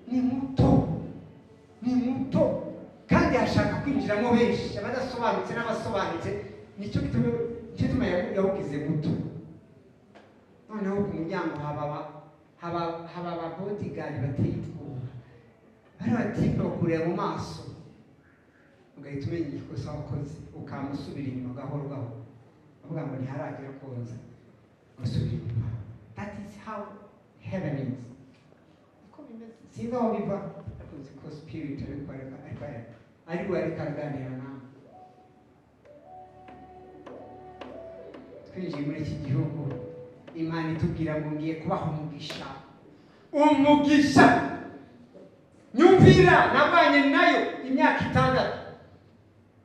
ni muto, ni muto, kandi hashaka kwinjiramo benshi, abadasobanutse n'abasobanutse. Nicyo gituma, nicyo gituma yawugize muto. Noneho ku muryango haba aba bodyguard bateye ubwoba, bari batipe bakureba mu maso ugahita umenya igikosa wakoze, ukamusubira inyuma gahoro gahoro, bavuga ngo ntiharagera konza, ugasubira inyuma. That is how heaven is. Niko bimeze. Sinzi aho biva, ariko nzi ko spirit ariko araganira nawe. Twinjiye muri iki gihugu, Imana itubwira ngo ngiye kubaha umugisha, umugisha. Nyumvira, nabanye nayo imyaka 6,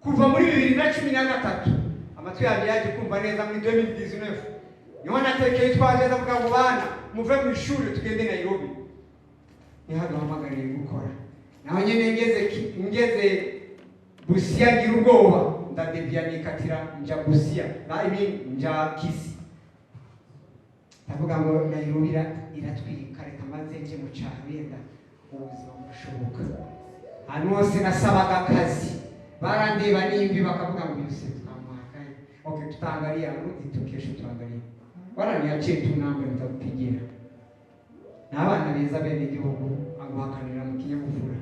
kuva muri 2013. Amatwi yanjye yaje kumva neza muri 2019, niho natekeye twaje, ndavuga ngo bana muve mu ishuri tugende Nairobi, niho duhamagariye gukora. Naho nyene ngeze Busia ngira ubwoba, ndadevia, nikatira nja Busia, I mean nja Kisii. Ndavuga ngo Nairobi iratwika, reka mbanze nje mu cyaro, yenda ubuzima burashoboka. Ahantu hose nasabaga akazi barandeba nimbi, bakavuga ngo yose twamuhakaye, okay, tutaangalia, rudi tu kesho tuangalie, wala niachie tu namba nitakupigia. N'abana beza bene igihugu aguhakanira mu kinyabupfura.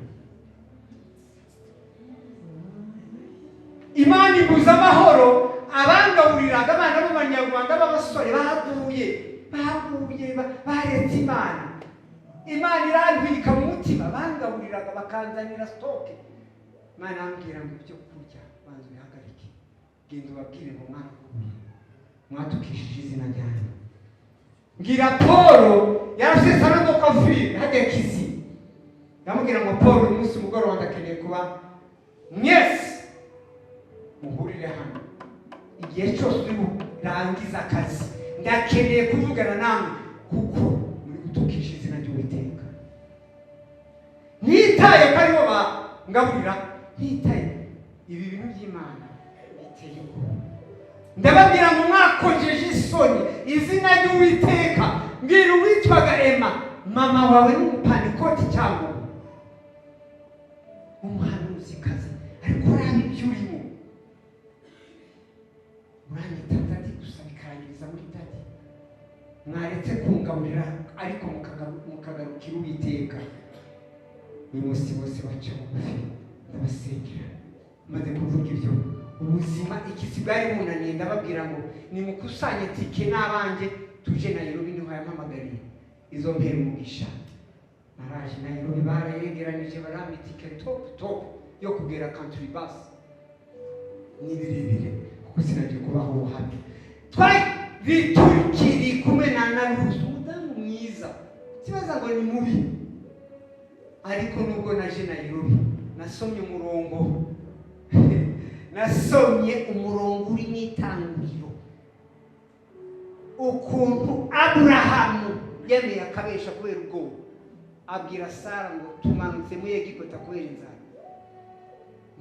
Imana ibuza amahoro abangaburiraga, abana b'Abanyarwanda b'abasore baguye baretse Imana. Imana irantwika mu mutima. Bangaburiraga, bakanzanira stock. Imana ambwira ngo ibyo kurya banza ubihagarike, genda ubabwire ngo mwaraguye, mwatukishije izina ryanjye. Mbwira Paul, yarafite salon de coiffure hajya Kisii, ndamubwira ngo Paul, uyu munsi umugoroba ndakeneye kuba mwese muhurire hano. Igihe cyose uri burangize akazi, ndakeneye kuvugana namwe kuko muri gutukisha izina ry'Uwiteka. Ntitaye ko aribo bangaburira, ntitaye ibi bintu by'Imana biteye ubwoba. Ndababwira ngo mwakojeje isoni izina ry'Uwiteka. Mbwira uwitwaga Emma, mama wawe ni umupantikoti cyangwa umuhanuzikazi, ariko uraba ibyo urimo, uranyita daddy gusa bikarangiriza muri daddy. Mwaretse kungaburira ariko mukagarukira Uwiteka. Uyu munsi bose baca bugufi, ndabasengera. Maze kuvuga ibyo, ubuzima ikisi bwari bunaniye. Ndababwira ngo nimukusanye tike n'abanjye tuje Nairobi, niho yampamagariye izo mpera umugisha. Naraje Nairobi, barayegeranije, barampa itike top top yo kugera country bus. Ni birebire kuko sinagiye kubaho ubuhamya. Twari tukiri kumwe na Narusi, umudamu mwiza, kibaza ngo ni mubi. Ariko nubwo naje Nairobi, nasomye umurongo uri mu Itanguriro, ukuntu Aburahamu yemeye akabesha kubera ubwoba, abwira Sara ngo tumanutse muri Egiputa kubera inzara.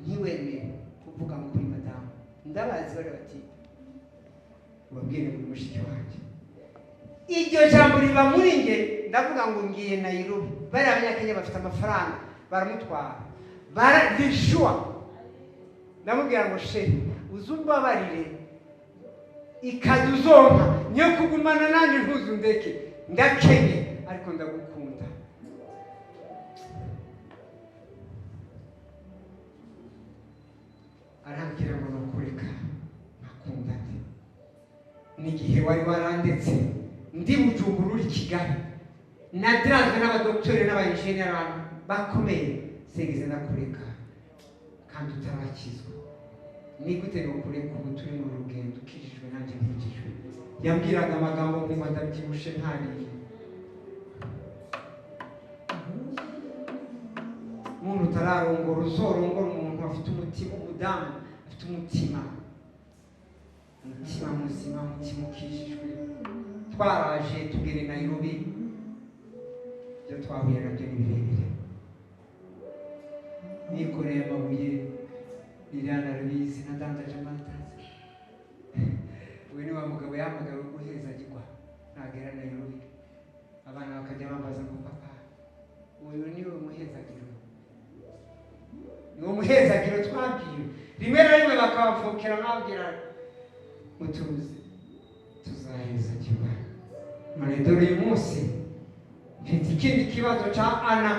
Ntiwemere kuvuga ngo kuri madamu ndabazi bari bati ubabwire ngo mushiki wanjye. Iryo jambo riba muri nge, ndavuga ngo ngiye Nairobi, bariya Abanyakenya bafite amafaranga, baramutwara baradishuwa. Ndamubwira ngo chéri, uzumbabarire, ikajya uzonka niyo kugumana nanjye, ntuzundeke, ndakenye ariko ndagukunda. Arambwira ngo nukureka nkakunda nde n'igihe wari warandetse ndi Bujumbura, uri Kigali, nadiranzwe n'abadokitori n'abayenjeniyeri, abantu bakomeye, singize ndakureka kandi utarakizwa. Ni gute nukureka ubu turi mu rugendo, ukijijwe nanjye nkijijwe? Yambwiraga amagambo nkumva ndabyibushe ntariye. Umuntu utararongora, uzorongora umuntu afite umutima, umudamu afite umutima, umutima muzima, umutima ukijijwe. Twaraje tugere Nairobi, ibyo twahuye nabyo ni birebire. Nikoreye amabuye, Liliane arabizi, nadandaje amandazi. We ni wa mugabo yahamagawe guhezagirwa nagera Nairobi, abana bakajya bambaza ngo papa, uyu ni we muhezagiro, ni umuhezagiro twabwiwe. Rimwe na rimwe bakabapfukira, mwabwira mutuze tuzahezagirwa. None dore uyu munsi mfite ikindi kibazo ca Ana,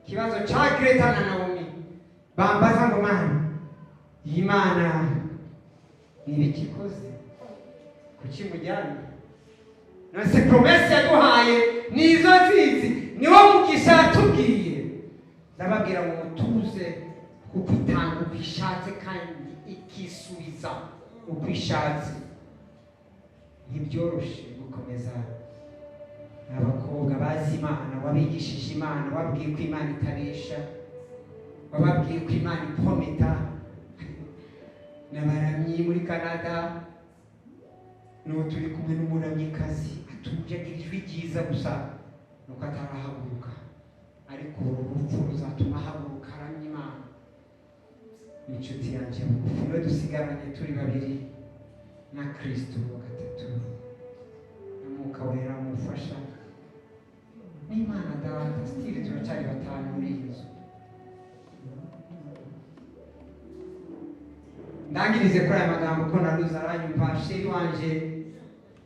ikibazo ca Greta na Naomi, bambaza ngo mana, iyi Mana ni ibiki ikoze? Kuki mujyanye? None promesse yaduhaye ni izo nzizi, niwo mugisha yatubwiye. Ndababwira ngo mutuze, kuko itanga uko ishatse kandi ikisubiza uko ishatse. Ntibyoroshe gukomeza abakobwa bazi Imana, wabigishije Imana, wabwiye ko Imana itabesha, wababwiye ko Imana iprometa. N'abaramyi muri Canada n'ubu turi kumwe n'umuramyikazi atuje, agira ijwi ryiza gusa nuko atarahaguruka, ariko uru rupfu ruzatuma ahaguruka aramya Imana. Ni inshuti yanjye bugufi, niwe dusigaranye turi babiri na Kristo wa gatatu n'Umwuka Wera umufasha n'Imana Data. Still turacyari batanu muri iyi nzu. Ndangirize kuri aya magambo ko naruze aranyumva. Chéri wanje,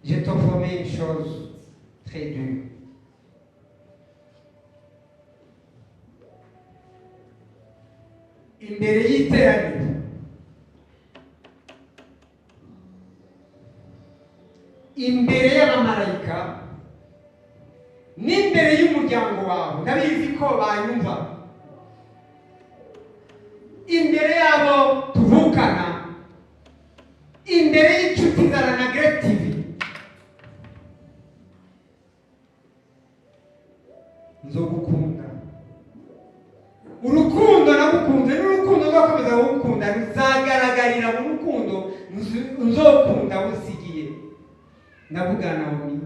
je te promets une chose très dure. Imbere y'iteraniro, imbere y'abamarayika n'imbere y'umuryango wawe, ndabizi ko banyumva, imbere yabo tuvukana, imbere y'inshuti za na Great TV, nzogukunda. Urukundo nagukunze n'urukundo nzakomeza kugukunda ruzagaragarira mu rukundo. Nzokunda busigiye. Ndavuga Naomi,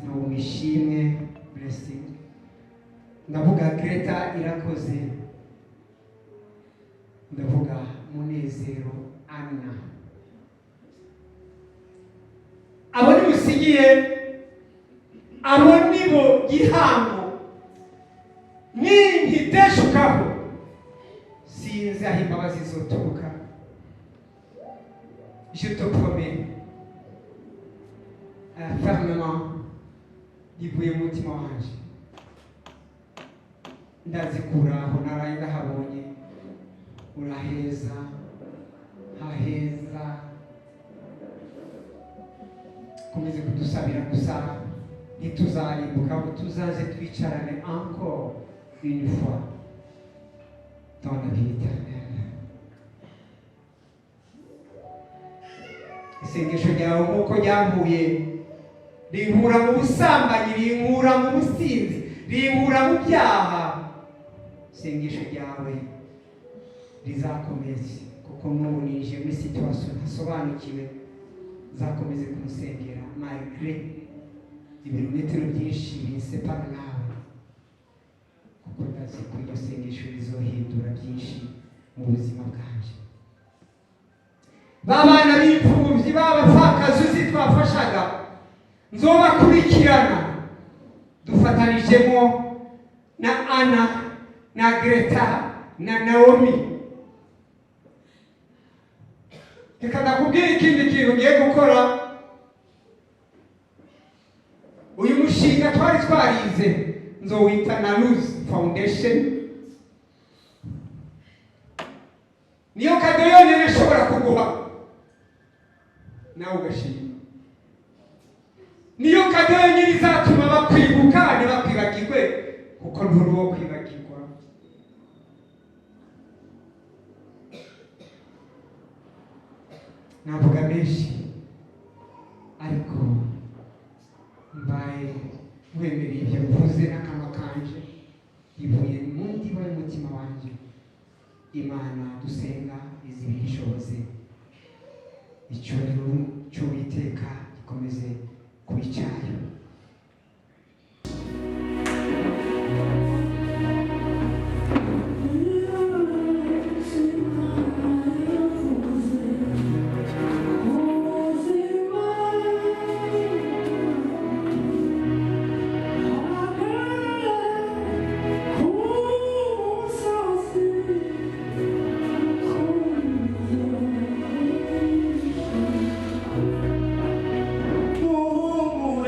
Naomi Ishimwe Blessing, ndavuga Greta Irakoze, ndavuga Munezero Anna. Abo nimusigiye, abo nibo gihango. Ninkiteshukaho, sinzi aho imbabazi zoturuka. Je te promets fermement, bivuye mu mutima wanje, ndazikura aho naraye ndahabonye. Uraheza haheza, komeze kudusabira gusa, ntituzarimbuka ngo tuzaze twicarane encore une fois dans la vie éternelle. Isengesho ryawe nk'uko ryankuye, rinkura mu busambanyi, rinkura mu businzi, rinkura mu byaha, isengesho ryawe rizakomeze, kuko n'ubu ninjiye muri situation ntasobanukiwe. Zakomeze kumusengera malgré ibirometero byinshi binsepara nawe, kuko ndazi ko iryo sengesho rizohindura byinshi mu buzima bwanje. Ba bana b'imfubyi, b'abapfakazi uzi twafashaga, nzobakurikirana dufatanijemo na Ana na Greta na Naomi. Reka ndakubwira ikindi kintu ngiye gukora. Uyu mushinga twari twarize nzowita na Luz Foundation. Niyo cadeau yonyine ishobora kuguha nawe ugashima. Niyo cadeau yonyine izatuma bakwibuka, ntibakwibagirwe, kuko nturi uwo kwibagirwa. Navuga menshi, ariko mbaye wemereye ibyo mvuze n'akanwa kanje bivuye mu ndiba y'umutima wanjye. Imana dusenga izibishoboze. Icyubahiro cy'Uwiteka gikomeze kuba icyayo. Oh.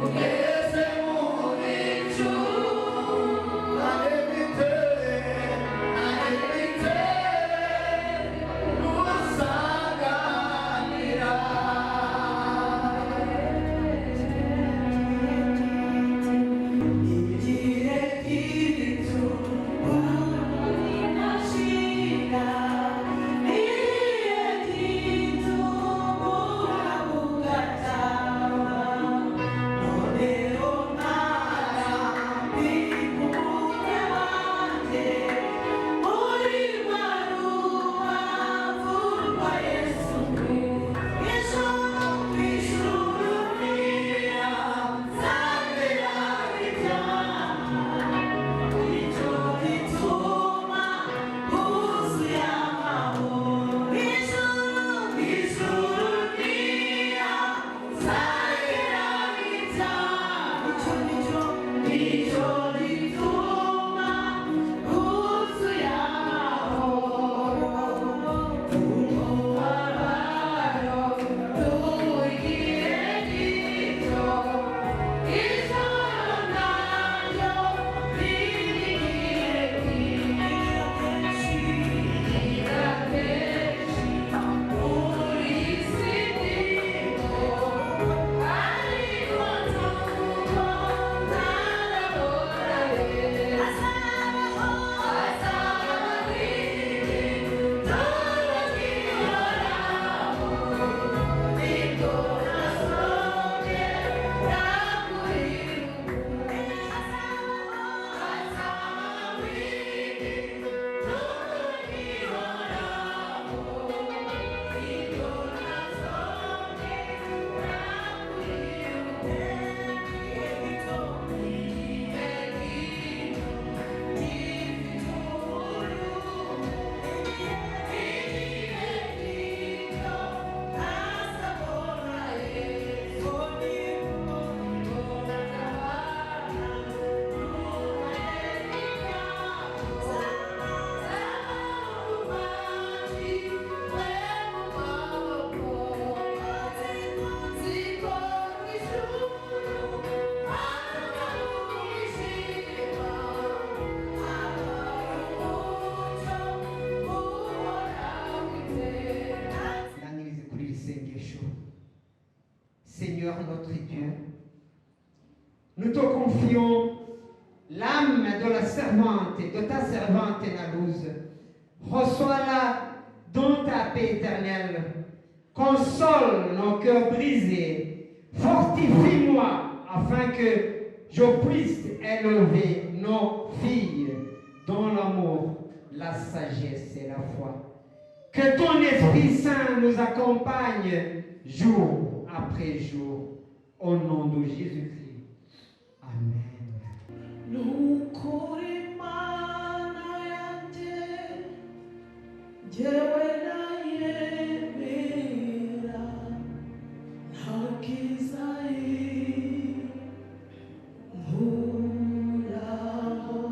Ugeze mu bicu nanjye mfite gusanganira. Igihe gito unashira, igihe gito urabugataha. Noneho mwana ndi kumwe wanjye, muri rwa rubavu Yesu. Ijuru ijuru ntiyanzanira ibyaha. Icyo gituma huzuye amahoro. Ijuru ijuru ntiyanzanira ibyaha. Icyo nicyo nicyo gituma huzuye amahoro. Umubabaro tugiye gito. Ijoro naryo ririgiye rigira kenshi muri isi ndimo, ariko ntabwo ntarabona Yesu. Azabaho, azabaho ituro ry'ihoraho, nibwo nazongera Ndangirize kuri iri sengesho. Seigneur notre Dieu, nous te confions l'âme de la servante, de ta servante Nalouse. Reçois-la dans ta paix éternelle. Console nos cœurs brisés. Fortifie-moi afin que je puisse élever nos filles dans l'amour, la sagesse et la foi. Que ton Esprit Saint nous accompagne jour après jour. Au nom de Jésus-Christ. Amen. Nukuri Mana yanjye, njyewe nayemera, nta bwiza inkuraho.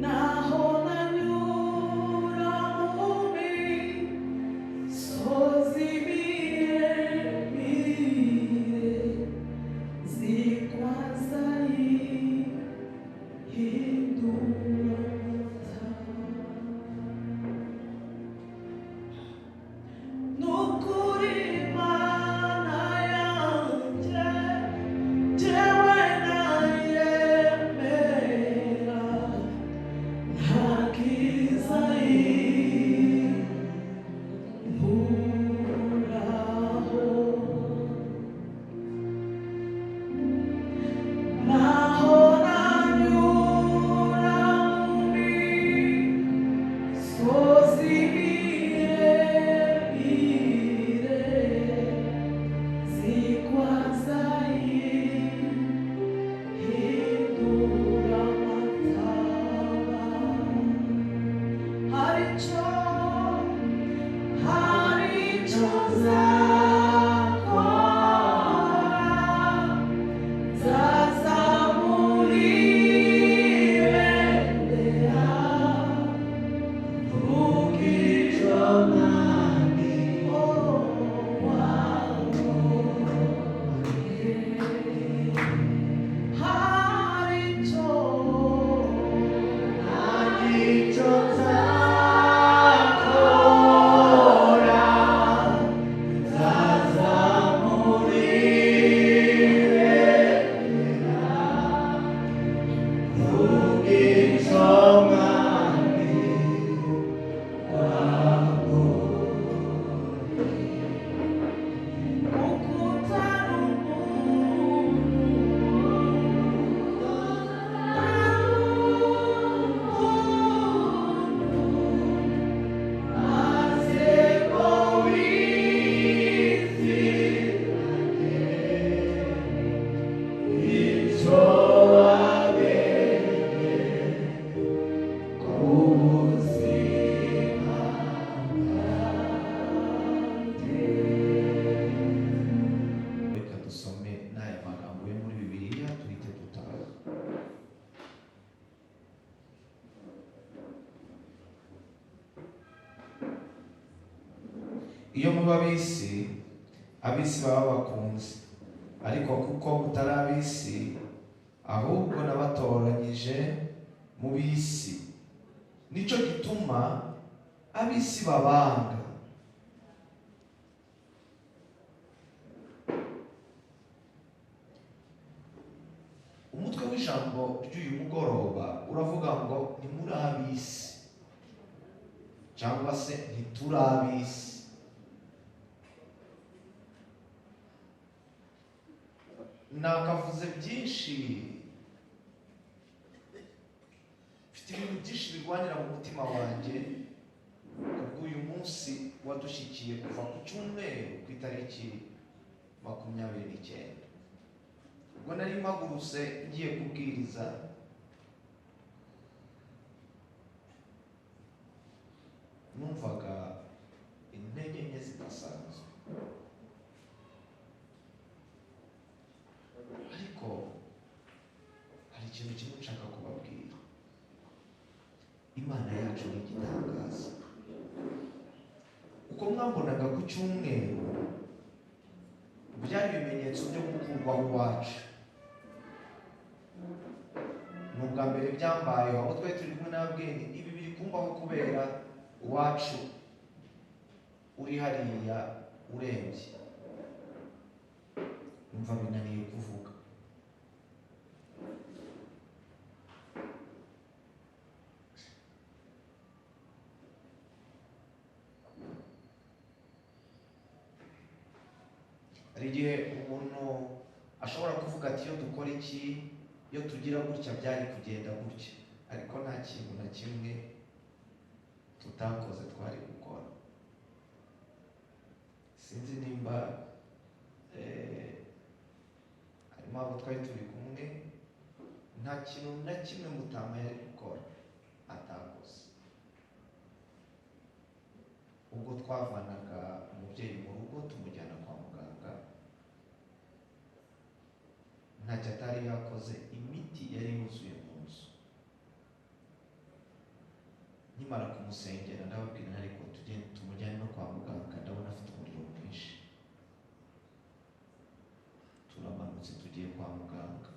Naho nanyura mu misozi miremire, Reka dusome n'aya magambo yo muri Bibiliya tuhite dutaha. Iyo muba ab'isi, ab'isi baba bakunze, ariko kuko mutari ab'isi, ahubwo nabatoranyije mu b'isi, nicyo gituma ab'isi babanga. Umutwe w'ijambo ry'uyu mugoroba uravuga ngo ntimuri ab'isi, cyangwa se ntituri ab'isi. Nakavuze byinshi, mfite ibintu byinshi birwanira mu mutima wanjye kubw'uyu munsi wadushyikiye kuva ku cyumweru ku itariki 29. Ubwo nari mpagurutse ngiye kubwiriza, numvaga intege nke zidasanzwe, ariko hari ikintu kimwe nshaka kubabwira. Imana yacu ni igitangaza. Uko mwambonaga ku cyumweru byari ibimenyetso byo gukurwaho iwacu. Ni ubwa mbere byambayeho, abo twari turi kumwe n'ababwenge, ibi biri kumbaho kubera iwacu uri hariya urembye. Numva binaniye kuvuga. Hari igihe umuntu ashobora kuvuga ati iyo dukora iki, iyo tugira gutya byari kugenda gutya, ariko nta kintu na kimwe tutakoze twari gukora. Sinzi nimba harimo abo twari turi kumwe, nta kintu na kimwe Mutama yari gukora atakoze. Ubwo twavanaga umubyeyi mu rugo tumujyana kwa muganga, ntacyo atari yakoze, imiti yari yuzuye mu nzu. Nkimara kumusengera ndababwira, ariko tugende tumujyane no kwa muganga, ndabona afite umuriro mwinshi. Turamanutse tugiye kwa muganga.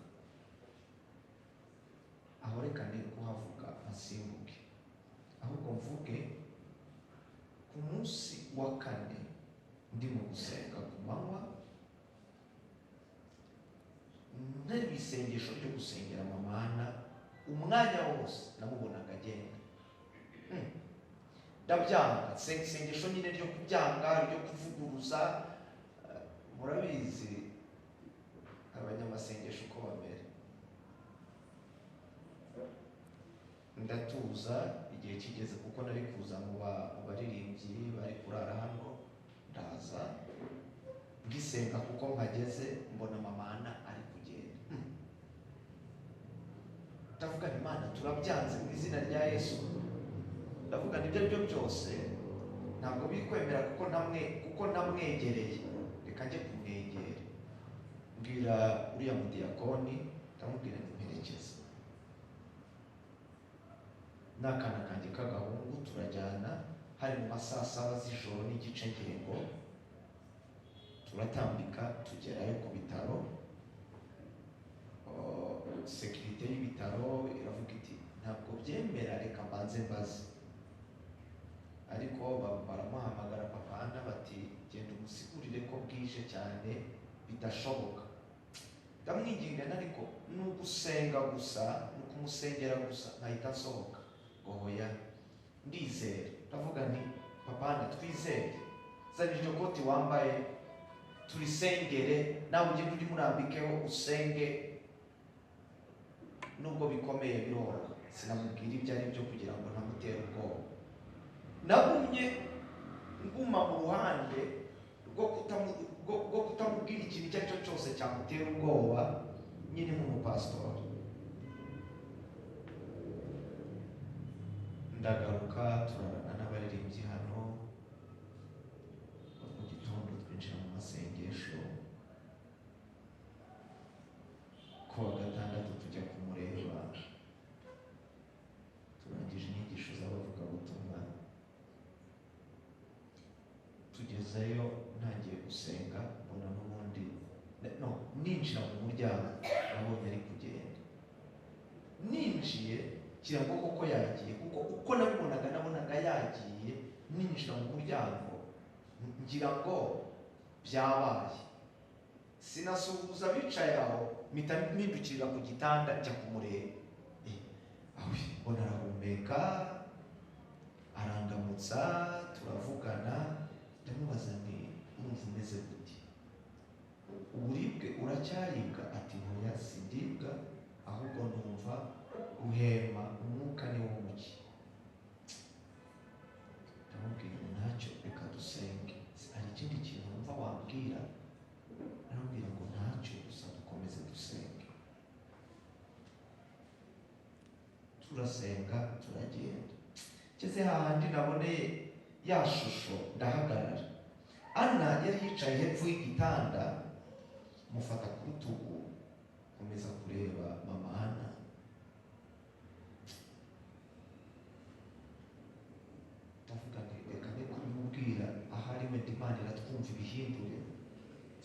Aho reka ne kuhavuga nkasimbuke, ahubwo mvuge ku munsi wa kane ndimo gusenga ku manywa, ntari isengesho ryo gusengera mama, umwanya wose namubonaga agenda. Ndabyanga, nsenga isengesho nyine ryo kubyanga, ryo kuvuguruza. Murabizi abanyamasengesho uko bamera. Ndatuza igihe kigeze, kuko nari kuza mu baririmbyi bari kurara hano, ndaza ngisenga kuko mpageze mbona mama Ana ari kugenda. Ndavuga nti Imana turabyanze mu izina rya Yesu. Ndavuga nti ibyo ari byo byose ntabwo bikwemera kuko namwegereye, reka njye kumwegera. Mbwira uriya mudiyakoni, ndamubwira nti mperekeze n'akana kanjye k'agahungu, turajyana. Hari mu ma saa 7 z'ijoro n'igice ngengo, turatambika tugerayo ku bitaro. Sekirite y'ibitaro iravuga iti ntabwo byemera, reka mbanze mbaze. Ariko baramuhamagara papa Ana bati genda umusigurire ko bwije cyane, Bidashoboka. Ndamwinginga, ariko ni ugusenga gusa, ni ukumusengera gusa, nkahita nsohoka. Ngo hoya, ndizera. Ndavuga nti: "Papa, twizere, zana iryo koti wambaye turisengere, nawe ugende urimo urambikeho usenge, nubwo bikomeye biroroha." Sinamubwira ibyo ari byo kugira ngo ntamutere ubwoba. Nagumye nguma mu ruhande rwo kutamubwira ikintu icyo ari cyo cyose cyamutera ubwoba nyine nk'umupasitori. Ndagaruka, turarana n'abaririmbyi hano. Mu gitondo twinjira mu masengesho. Ku wa gatandatu tujya kumureba, turangije inyigisho z'abavugabutumwa. Tugezeyo, ntangiye gusenga, mbona n'ubundi no ninjira mu muryango nabonye ari kugenda. Ninjiye ngira ngo koko yagiye, kuko uko nabibonaga nabonaga yagiye. Ninjira mu muryango ngira ngo byabaye, sinasuhuza abicaye aho, mpita mpindukirira ku gitanda njya kumureba. Awe, mbona arahumeka, arandamutsa, turavugana. Ndamubaza nti: "Urumva umeze gute? Uburibwe uracyaribwa?" Ati: "Ntoya, sindibwa, ahubwo numva guhema, umwuka ni wo muke." Ndamubwira ngo: "Ntacyo, reka dusenge. Hari ikindi kintu wumva wambwira?" Aramubwira ngo: "Ntacyo, gusa dukomeze dusenge." Turasenga, turagenda. Ngeze hahandi naboneye ya shusho, ndahagarara. Ana yari yicaye hepfo y'igitanda, mufata ku rutugu, nkomeza kureba mama Ana. Ndavuga nti: "Reka ne kubimubwira, ahari wenda Imana iratwumva ibihindure."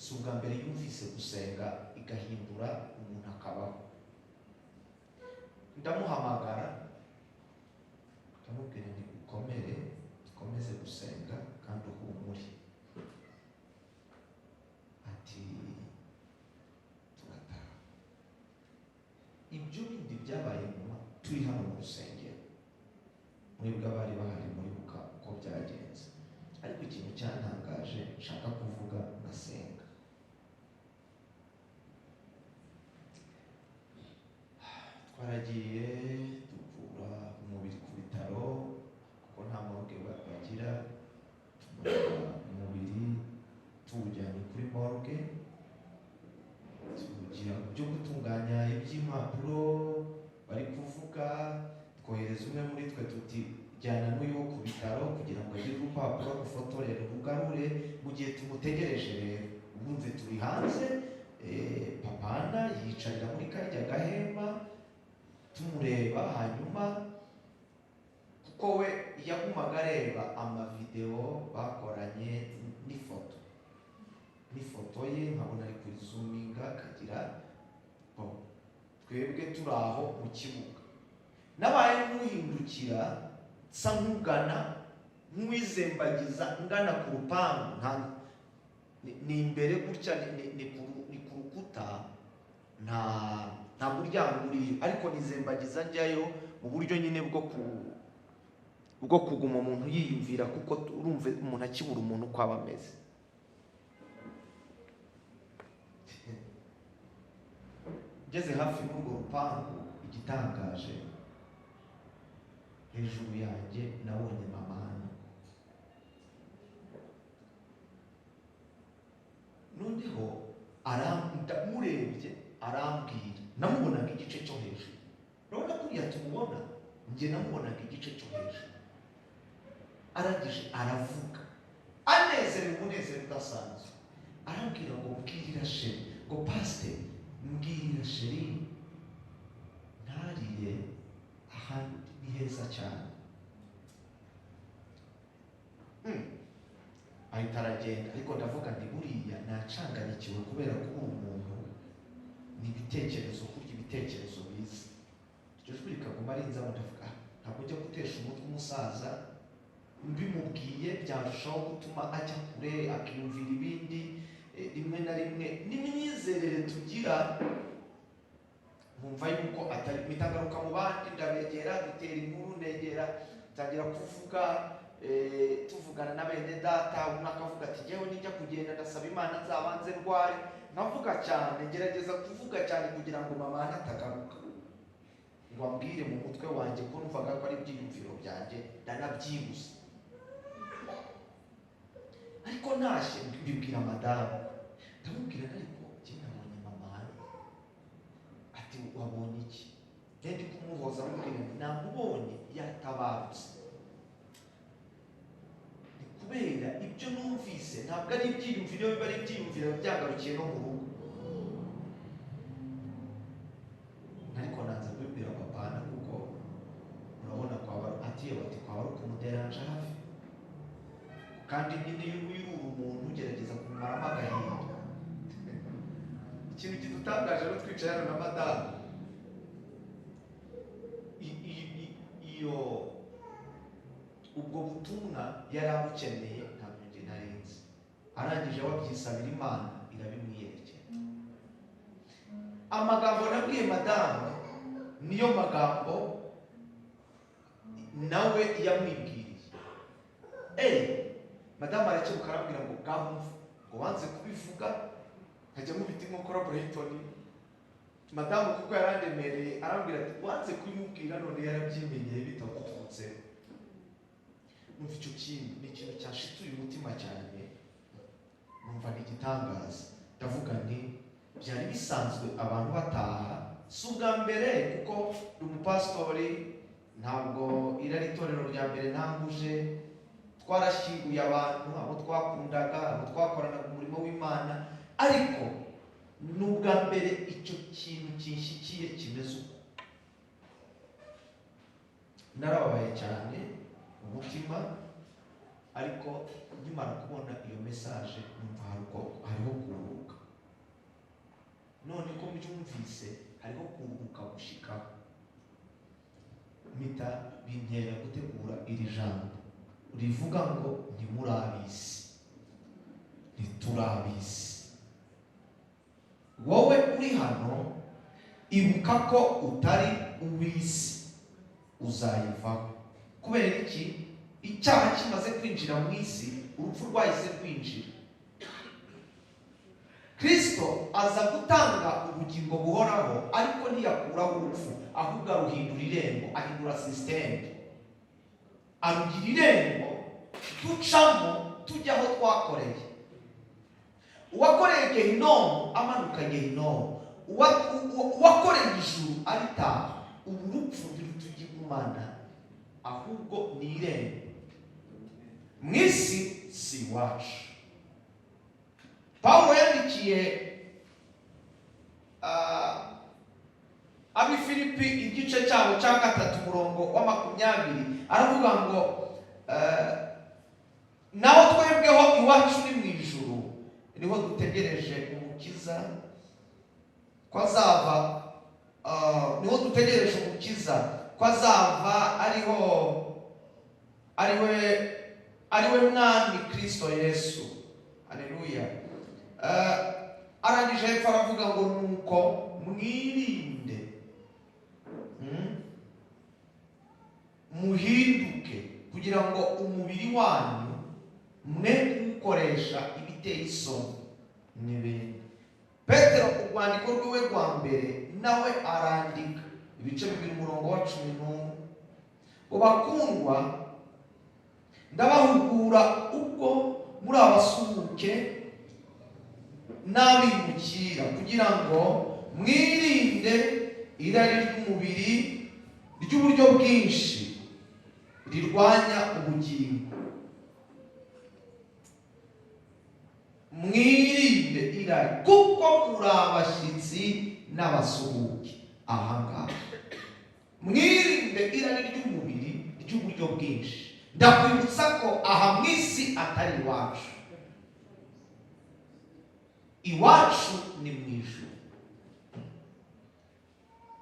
Si ubwa mbere yumvise gusenga igahindura umuntu akabaho. Ndamuhamagara, ndamubwira nti: "Ukomere, dukomeze gusenga kandi uhumure." Ati turataha. Ibyo bindi byabaye nyuma turi hano mu rusengero. Mwebwe abari bahari muribuka uko byagenze. Ariko ikintu cyantangaje nshaka kuvuga ngasenga, twaragiye dukura umubiri ku bitaro, kuko nta morgue bagira. Tumureba umubiri, tuwujyanye kuri morgue, tuwugira mu byo gutunganya iby'impapuro bari kuvuga. Twohereza umwe muri twe tuti: "Jyana n'uyu wo ku bitaro kugira ngo agire urupapuro agufotorere urugarure." Mu gihe tumutegereje rero, wumve turi hanze, papana yicarira muri karya gahema tumureba. Hanyuma kuko we yagumaga areba amavidewo bakoranye n'ifoto ye, nkabona ari kuyizuminga akagira. Bon, twebwe turi aho mu kibuga, nabaye nk'uhindukira, nsa nk'ugana nk'uwizembagiza ngana ku rupangu. Ni imbere gutya, ni ku rukuta, nta muryango uriyo, ariko nizembagiza njyayo mu buryo nyine bwo kuguma umuntu yiyumvira, kuko urumva umuntu akibura umuntu uko aba ameze. Ngeze hafi y'urwo rupangu, igitangaje, hejuru yanjye nabonye mama hano. Noneho murebye arambwira, namubonaga igice cyo hejuru. Urabona kuriya tumubona, njye namubonaga igice cyo hejuru. Arangije aravuga anezerewe, umunezero udasanzwe, arambwira ngo: "Mbwirira chéri," ngo: "Pasite, mbwirira chéri ntarire, ahandi ni heza cyane." Ahita aragenda. Ariko ndavuga nti: "Buriya nacanganyikiwe kubera kubura umuntu, ni ibitekerezo, kurya ibitekerezo biza." Iryo jwi rikaguma rinzamo. Ndavuga: "Ah, ntabwo njya gutesha umutwe umusaza, mbimubwiye byarushaho gutuma ajya kure akiyumvira ibindi." Rimwe na rimwe n'imyizerere tugira, nkumva yuko atari mitagaruka mu bandi. Ndabegera, dutera inkuru, negera, tangira kuvuga, tuvugana na bene data. Umwe akavuga ati: "Njyewe nijya kugenda ndasaba Imana nzabanze ndware." Nkavuga cyane, ngerageza kuvuga cyane kugira ngo mama natagaruka ngo ambwire mu mutwe wanjye ko numvaga ko ari ibyiyumviro byanjye, ndanabyibuze. Ariko ntashye mbibwira madamu, ndamubwira: "Ariko njye nabonye mama." Ati: "Wabonye iki?" Ndi kumuhoza, mubwira nti: "Namubonye yatabarutse." Ni kubera ibyo numvise, ntabwo ari ibyiyumviro. Biba ari ibyiyumviro byagarukiye no mu rugo, ariko nanze kubibwira papa kuko urabona kwaba ati bati kwaba ari ukumuderanje hafi. Kandi nyine iyo wirura umuntu ugerageza kumumaramo agahinda. Ikintu kidutangaje rero, twicaye hano na madamu, iyo ubwo butumwa yari abukeneye, ntabwo njye narinzi. Arangije wabyisabira Imana, irabimwiyerekera. Amagambo nabwiye madamu niyo magambo nawe yamwibwiriye. Madamu arakebuka, arambwira ngo: "Ngaho mva ngo wanze kubivuga." Nkajya nkubita inkokora Brighton. Madamu kuko yarandemereye, arambwira ati: "Wanze kubimubwira, none yarabyimenyeye bitaguturutseho." Numva icyo kintu ni ikintu cyashituye umutima cyane, numva ni igitangaza. Ndavuga nti byari bisanzwe abantu bataha, si ubwa mbere, kuko ndi umupasitori, ntabwo iri ari itorero rya mbere ntanguje. Twarashyinguye abantu, abo twakundaga, abo twakoranaga umurimo w'Imana, ariko ni ubwa mbere icyo kintu kinshyikiye kimeze uko. Narababaye cyane umutima, ariko nkimara kubona iyo message numva hariho kuruhuka. None ko mbyumvise, hariho kuruhuka gushikaho, mpita bintera gutegura iri jambo rivuga ngo: "Ntimurabisi, ntiturabisi." Wowe uri hano, ibuka ko utari uw'isi, uzayivaho. Kubera iki? Icyaha kimaze kwinjira mu isi, urupfu rwahise rwinjira. Kristo aza gutanga ubugingo buhoraho, ariko ntiyakuraho urupfu, ahubwo aruhindura irembo, ahindura système, arugira irembo ducamo tujya aho twakoreye. Uwakoreye Gehinomu amanuka Gehinomu, uwakoreye ijuru aritaha. Ubu urupfu ntirutugigumana, ahubwo ni irembo mu isi, si iwacu. Pawulo yandikiye ab'i Filipi igice cyabo cya 3, umurongo wa 20, aravuga ngo: "Naho twebweho iwacu ni mu ijuru, niho dutegereje umukiza ko azava, niho dutegereje umukiza ko azava, ariho ariwe Mwami Kristo Yesu." Haleluya. Arangije hepfo aravuga ngo: "Nuko mwirinde, muhinduke kugira ngo umubiri wanyu mwe kuwukoresha ibiteye isoni n'ibindi." Petero, urwandiko rwiwe rwa mbere, nawe arandika ibice 2, umurongo wa 11, ngo: "Bakundwa, ndabahugura ubwo muri abasuhuke n'abimukira, kugira ngo mwirinde irari ry'umubiri ry'uburyo bwinshi rirwanya ubugingo." Mwirinde irari kuko muri abashyitsi n'abasuhuke ahangaha. Mwirinde irari ry'umubiri ry'uburyo bwinshi. Ndakwibutsa ko aha mu isi atari iwacu, iwacu ni mu ijuru.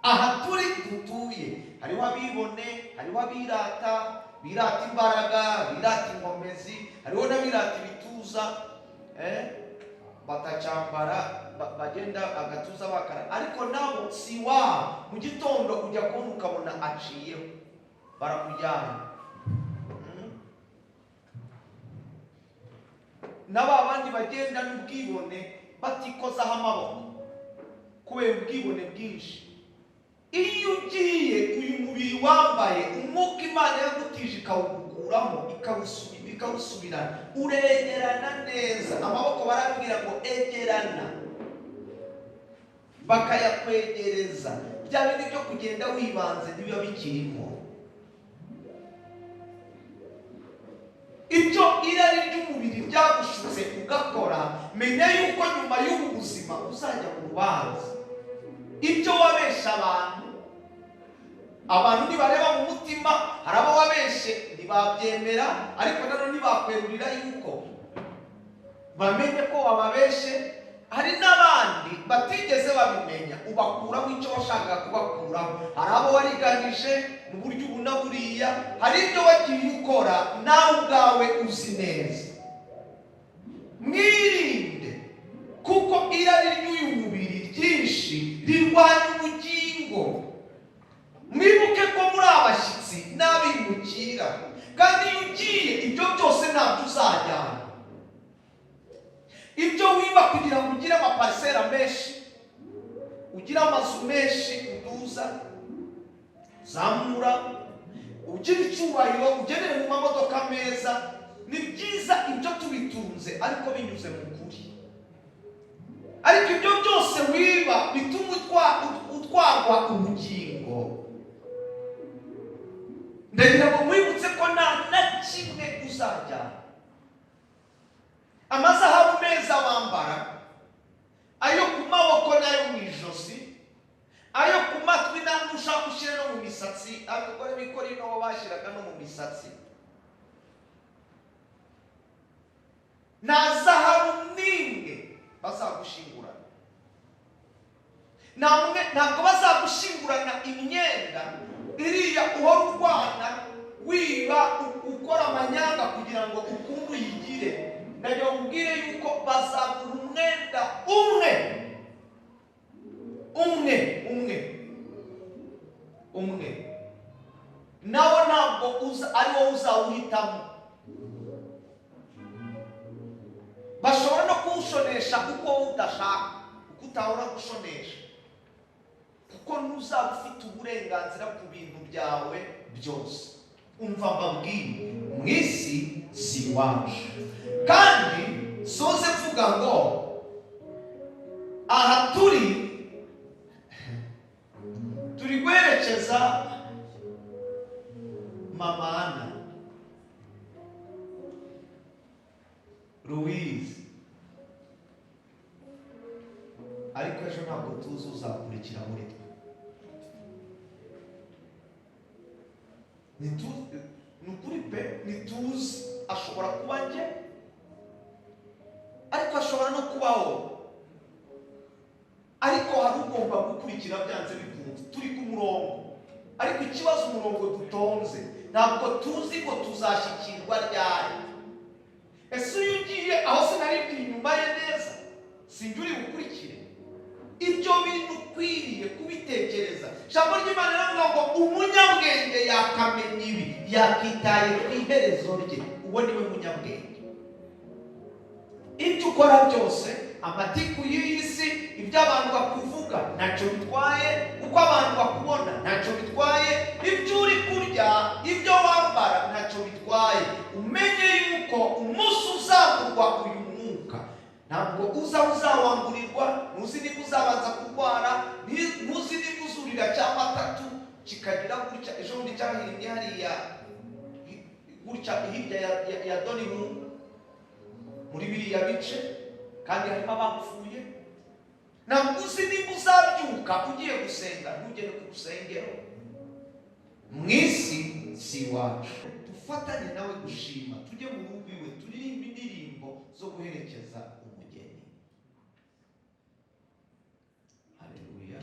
Aha turi dutuye, hariho abibone, hariho abirata, birata imbaraga, birata inkomezi, hariho n'abirata ibituza. batacyambara, bagenda agatuza bakara, ariko nabo si iwabo. Mu gitondo ujya kubona ukabona aciyeho, baramujyana. Na ba bandi bagenda n'ubwibone batikozaho amaboko kubera ubwibone bwinshi. Iyo ugiye uyu mubiri wambaye umwuka Imana yagutije ikawugukuramo, ikawusubirana, uregerana neza. Amaboko barabwira ngo egerana, bakayakwegereza. Bya bindi byo kugenda wibanze ntibiba bikirimo. Ibyo irari ry'umubiri ryagushutse ugakora, menya yuko nyuma y'ubu buzima uzajya mu rubanza. Ibyo wabesha abantu, abantu nibareba mu mutima, hari abo wabeshe ntibabyemera, ariko nanone ntibakwerurira yuko bamenye ko wababeshe. Hari n'abandi batigeze babimenya, ubakuraho icyo washakaga kubakuraho. Hari abo wariganije mu buryo ubu na buriya, hari ibyo wagiye ukora nawe ubwawe uzi neza. Mwirinde, kuko irari ry'uyu mubiri ryinshi rirwanya ubugingo. Mwibuke ko muri abashyitsi n'abimukira, kandi iyo ugiye ibyo byose ntabyo uzajyana. Ibyo wiba kugira ngo ugire amaparisera menshi, ugire amazu menshi uduza zamura, ugire icyubahiro, ugendere mu mamodoka meza, ni byiza ibyo tubitunze, ariko binyuze mu kuri. Ariko ibyo byose wiba bituma utwarwa ubugingo. Ndagira ngo mwibutse ko nta na kimwe uzajyana. Amazahabu meza wambara, ayo ku maboko n'ayo mu ijosi, ayo ku matwi n'ushaka ushyire no mu misatsi. Abagore b'ikorino bo bashyiraga no mu misatsi. Nta zahabu n'imwe bazagushingurana, ntabwo bazagushingurana imyenda iriya uhora urwana wiba ukora amanyanga kugira ngo ukunde uyigire. Ndagira ubwire yuko bazaguha umwenda umwe umwe umwe umwe, nawo ntabwo ari wowe uzawuhitamo. Bashobora no kuwushonesha uko wowe udashaka, uko utahora gushonesha, kuko ntuzaba ufite uburenganzira ku bintu byawe byose. Umva mbabwire, mu isi si iwacu. Kandi soze mvuga ngo aha turi guherekeza Mama Ana Louise, ariko ejo ntabwo tuzi uzakurikira muri twe. Ni ukuri pe, ntituzi. Ashobora kuba njye, ariko ashobora no kubaho. Ariko hari ugomba gukurikira byanze bikunze. Turi ku murongo, ariko ikibazo umurongo dutonze ntabwo tuzi ngo tuzashyikirwa ryari. Ese uyu ugiye aho sinari ndi inyuma ye neza, sinjye uri bukurikire? Ibyo bintu ukwiriye kubitekereza. Ijambo ry'Imana riravuga ngo umunyabwenge yakamenya ibi, yakitaye ku iherezo rye. Uwo niwe munyabwenge. Ibyo ukora byose, amatiku y'iyi si, ibyo abantu bakuvuga ntacyo bitwaye, uko abantu bakubona ntacyo bitwaye, ibyo uri kurya, ibyo wambara ntacyo bitwaye. Umenye yuko umunsi uzagurwa uyu mwuka, ntabwo uza uzawangurirwa. Ntuzi niba uzabanza kurwara, ntuzi niba uzurira cyangwa atatu kikagira gutya. Ejo bundi cyahirimye hariya gutya hirya ya Donimu muri biriya bice, kandi harimo abapfuye. Ntabwo uzi niba uzabyuka ugiye gusenga, ntugere ku rusengero. Mu isi si iwacu. Dufatanye nawe gushima, tujye mu rugo iwe, turirimbe indirimbo zo guherekeza umugeni. Haleluya!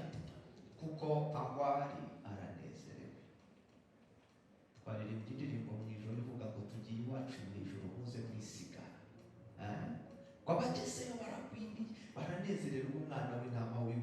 Kuko aho ari aranezerewe. Twaririmbye indirimbo mu ijoro ivuga ngo tugiye iwacu mu ijoro, muze mwisigara. Ngo abagezeyo barakwiriye. Uranezererwa umwana w'intama w'Imana.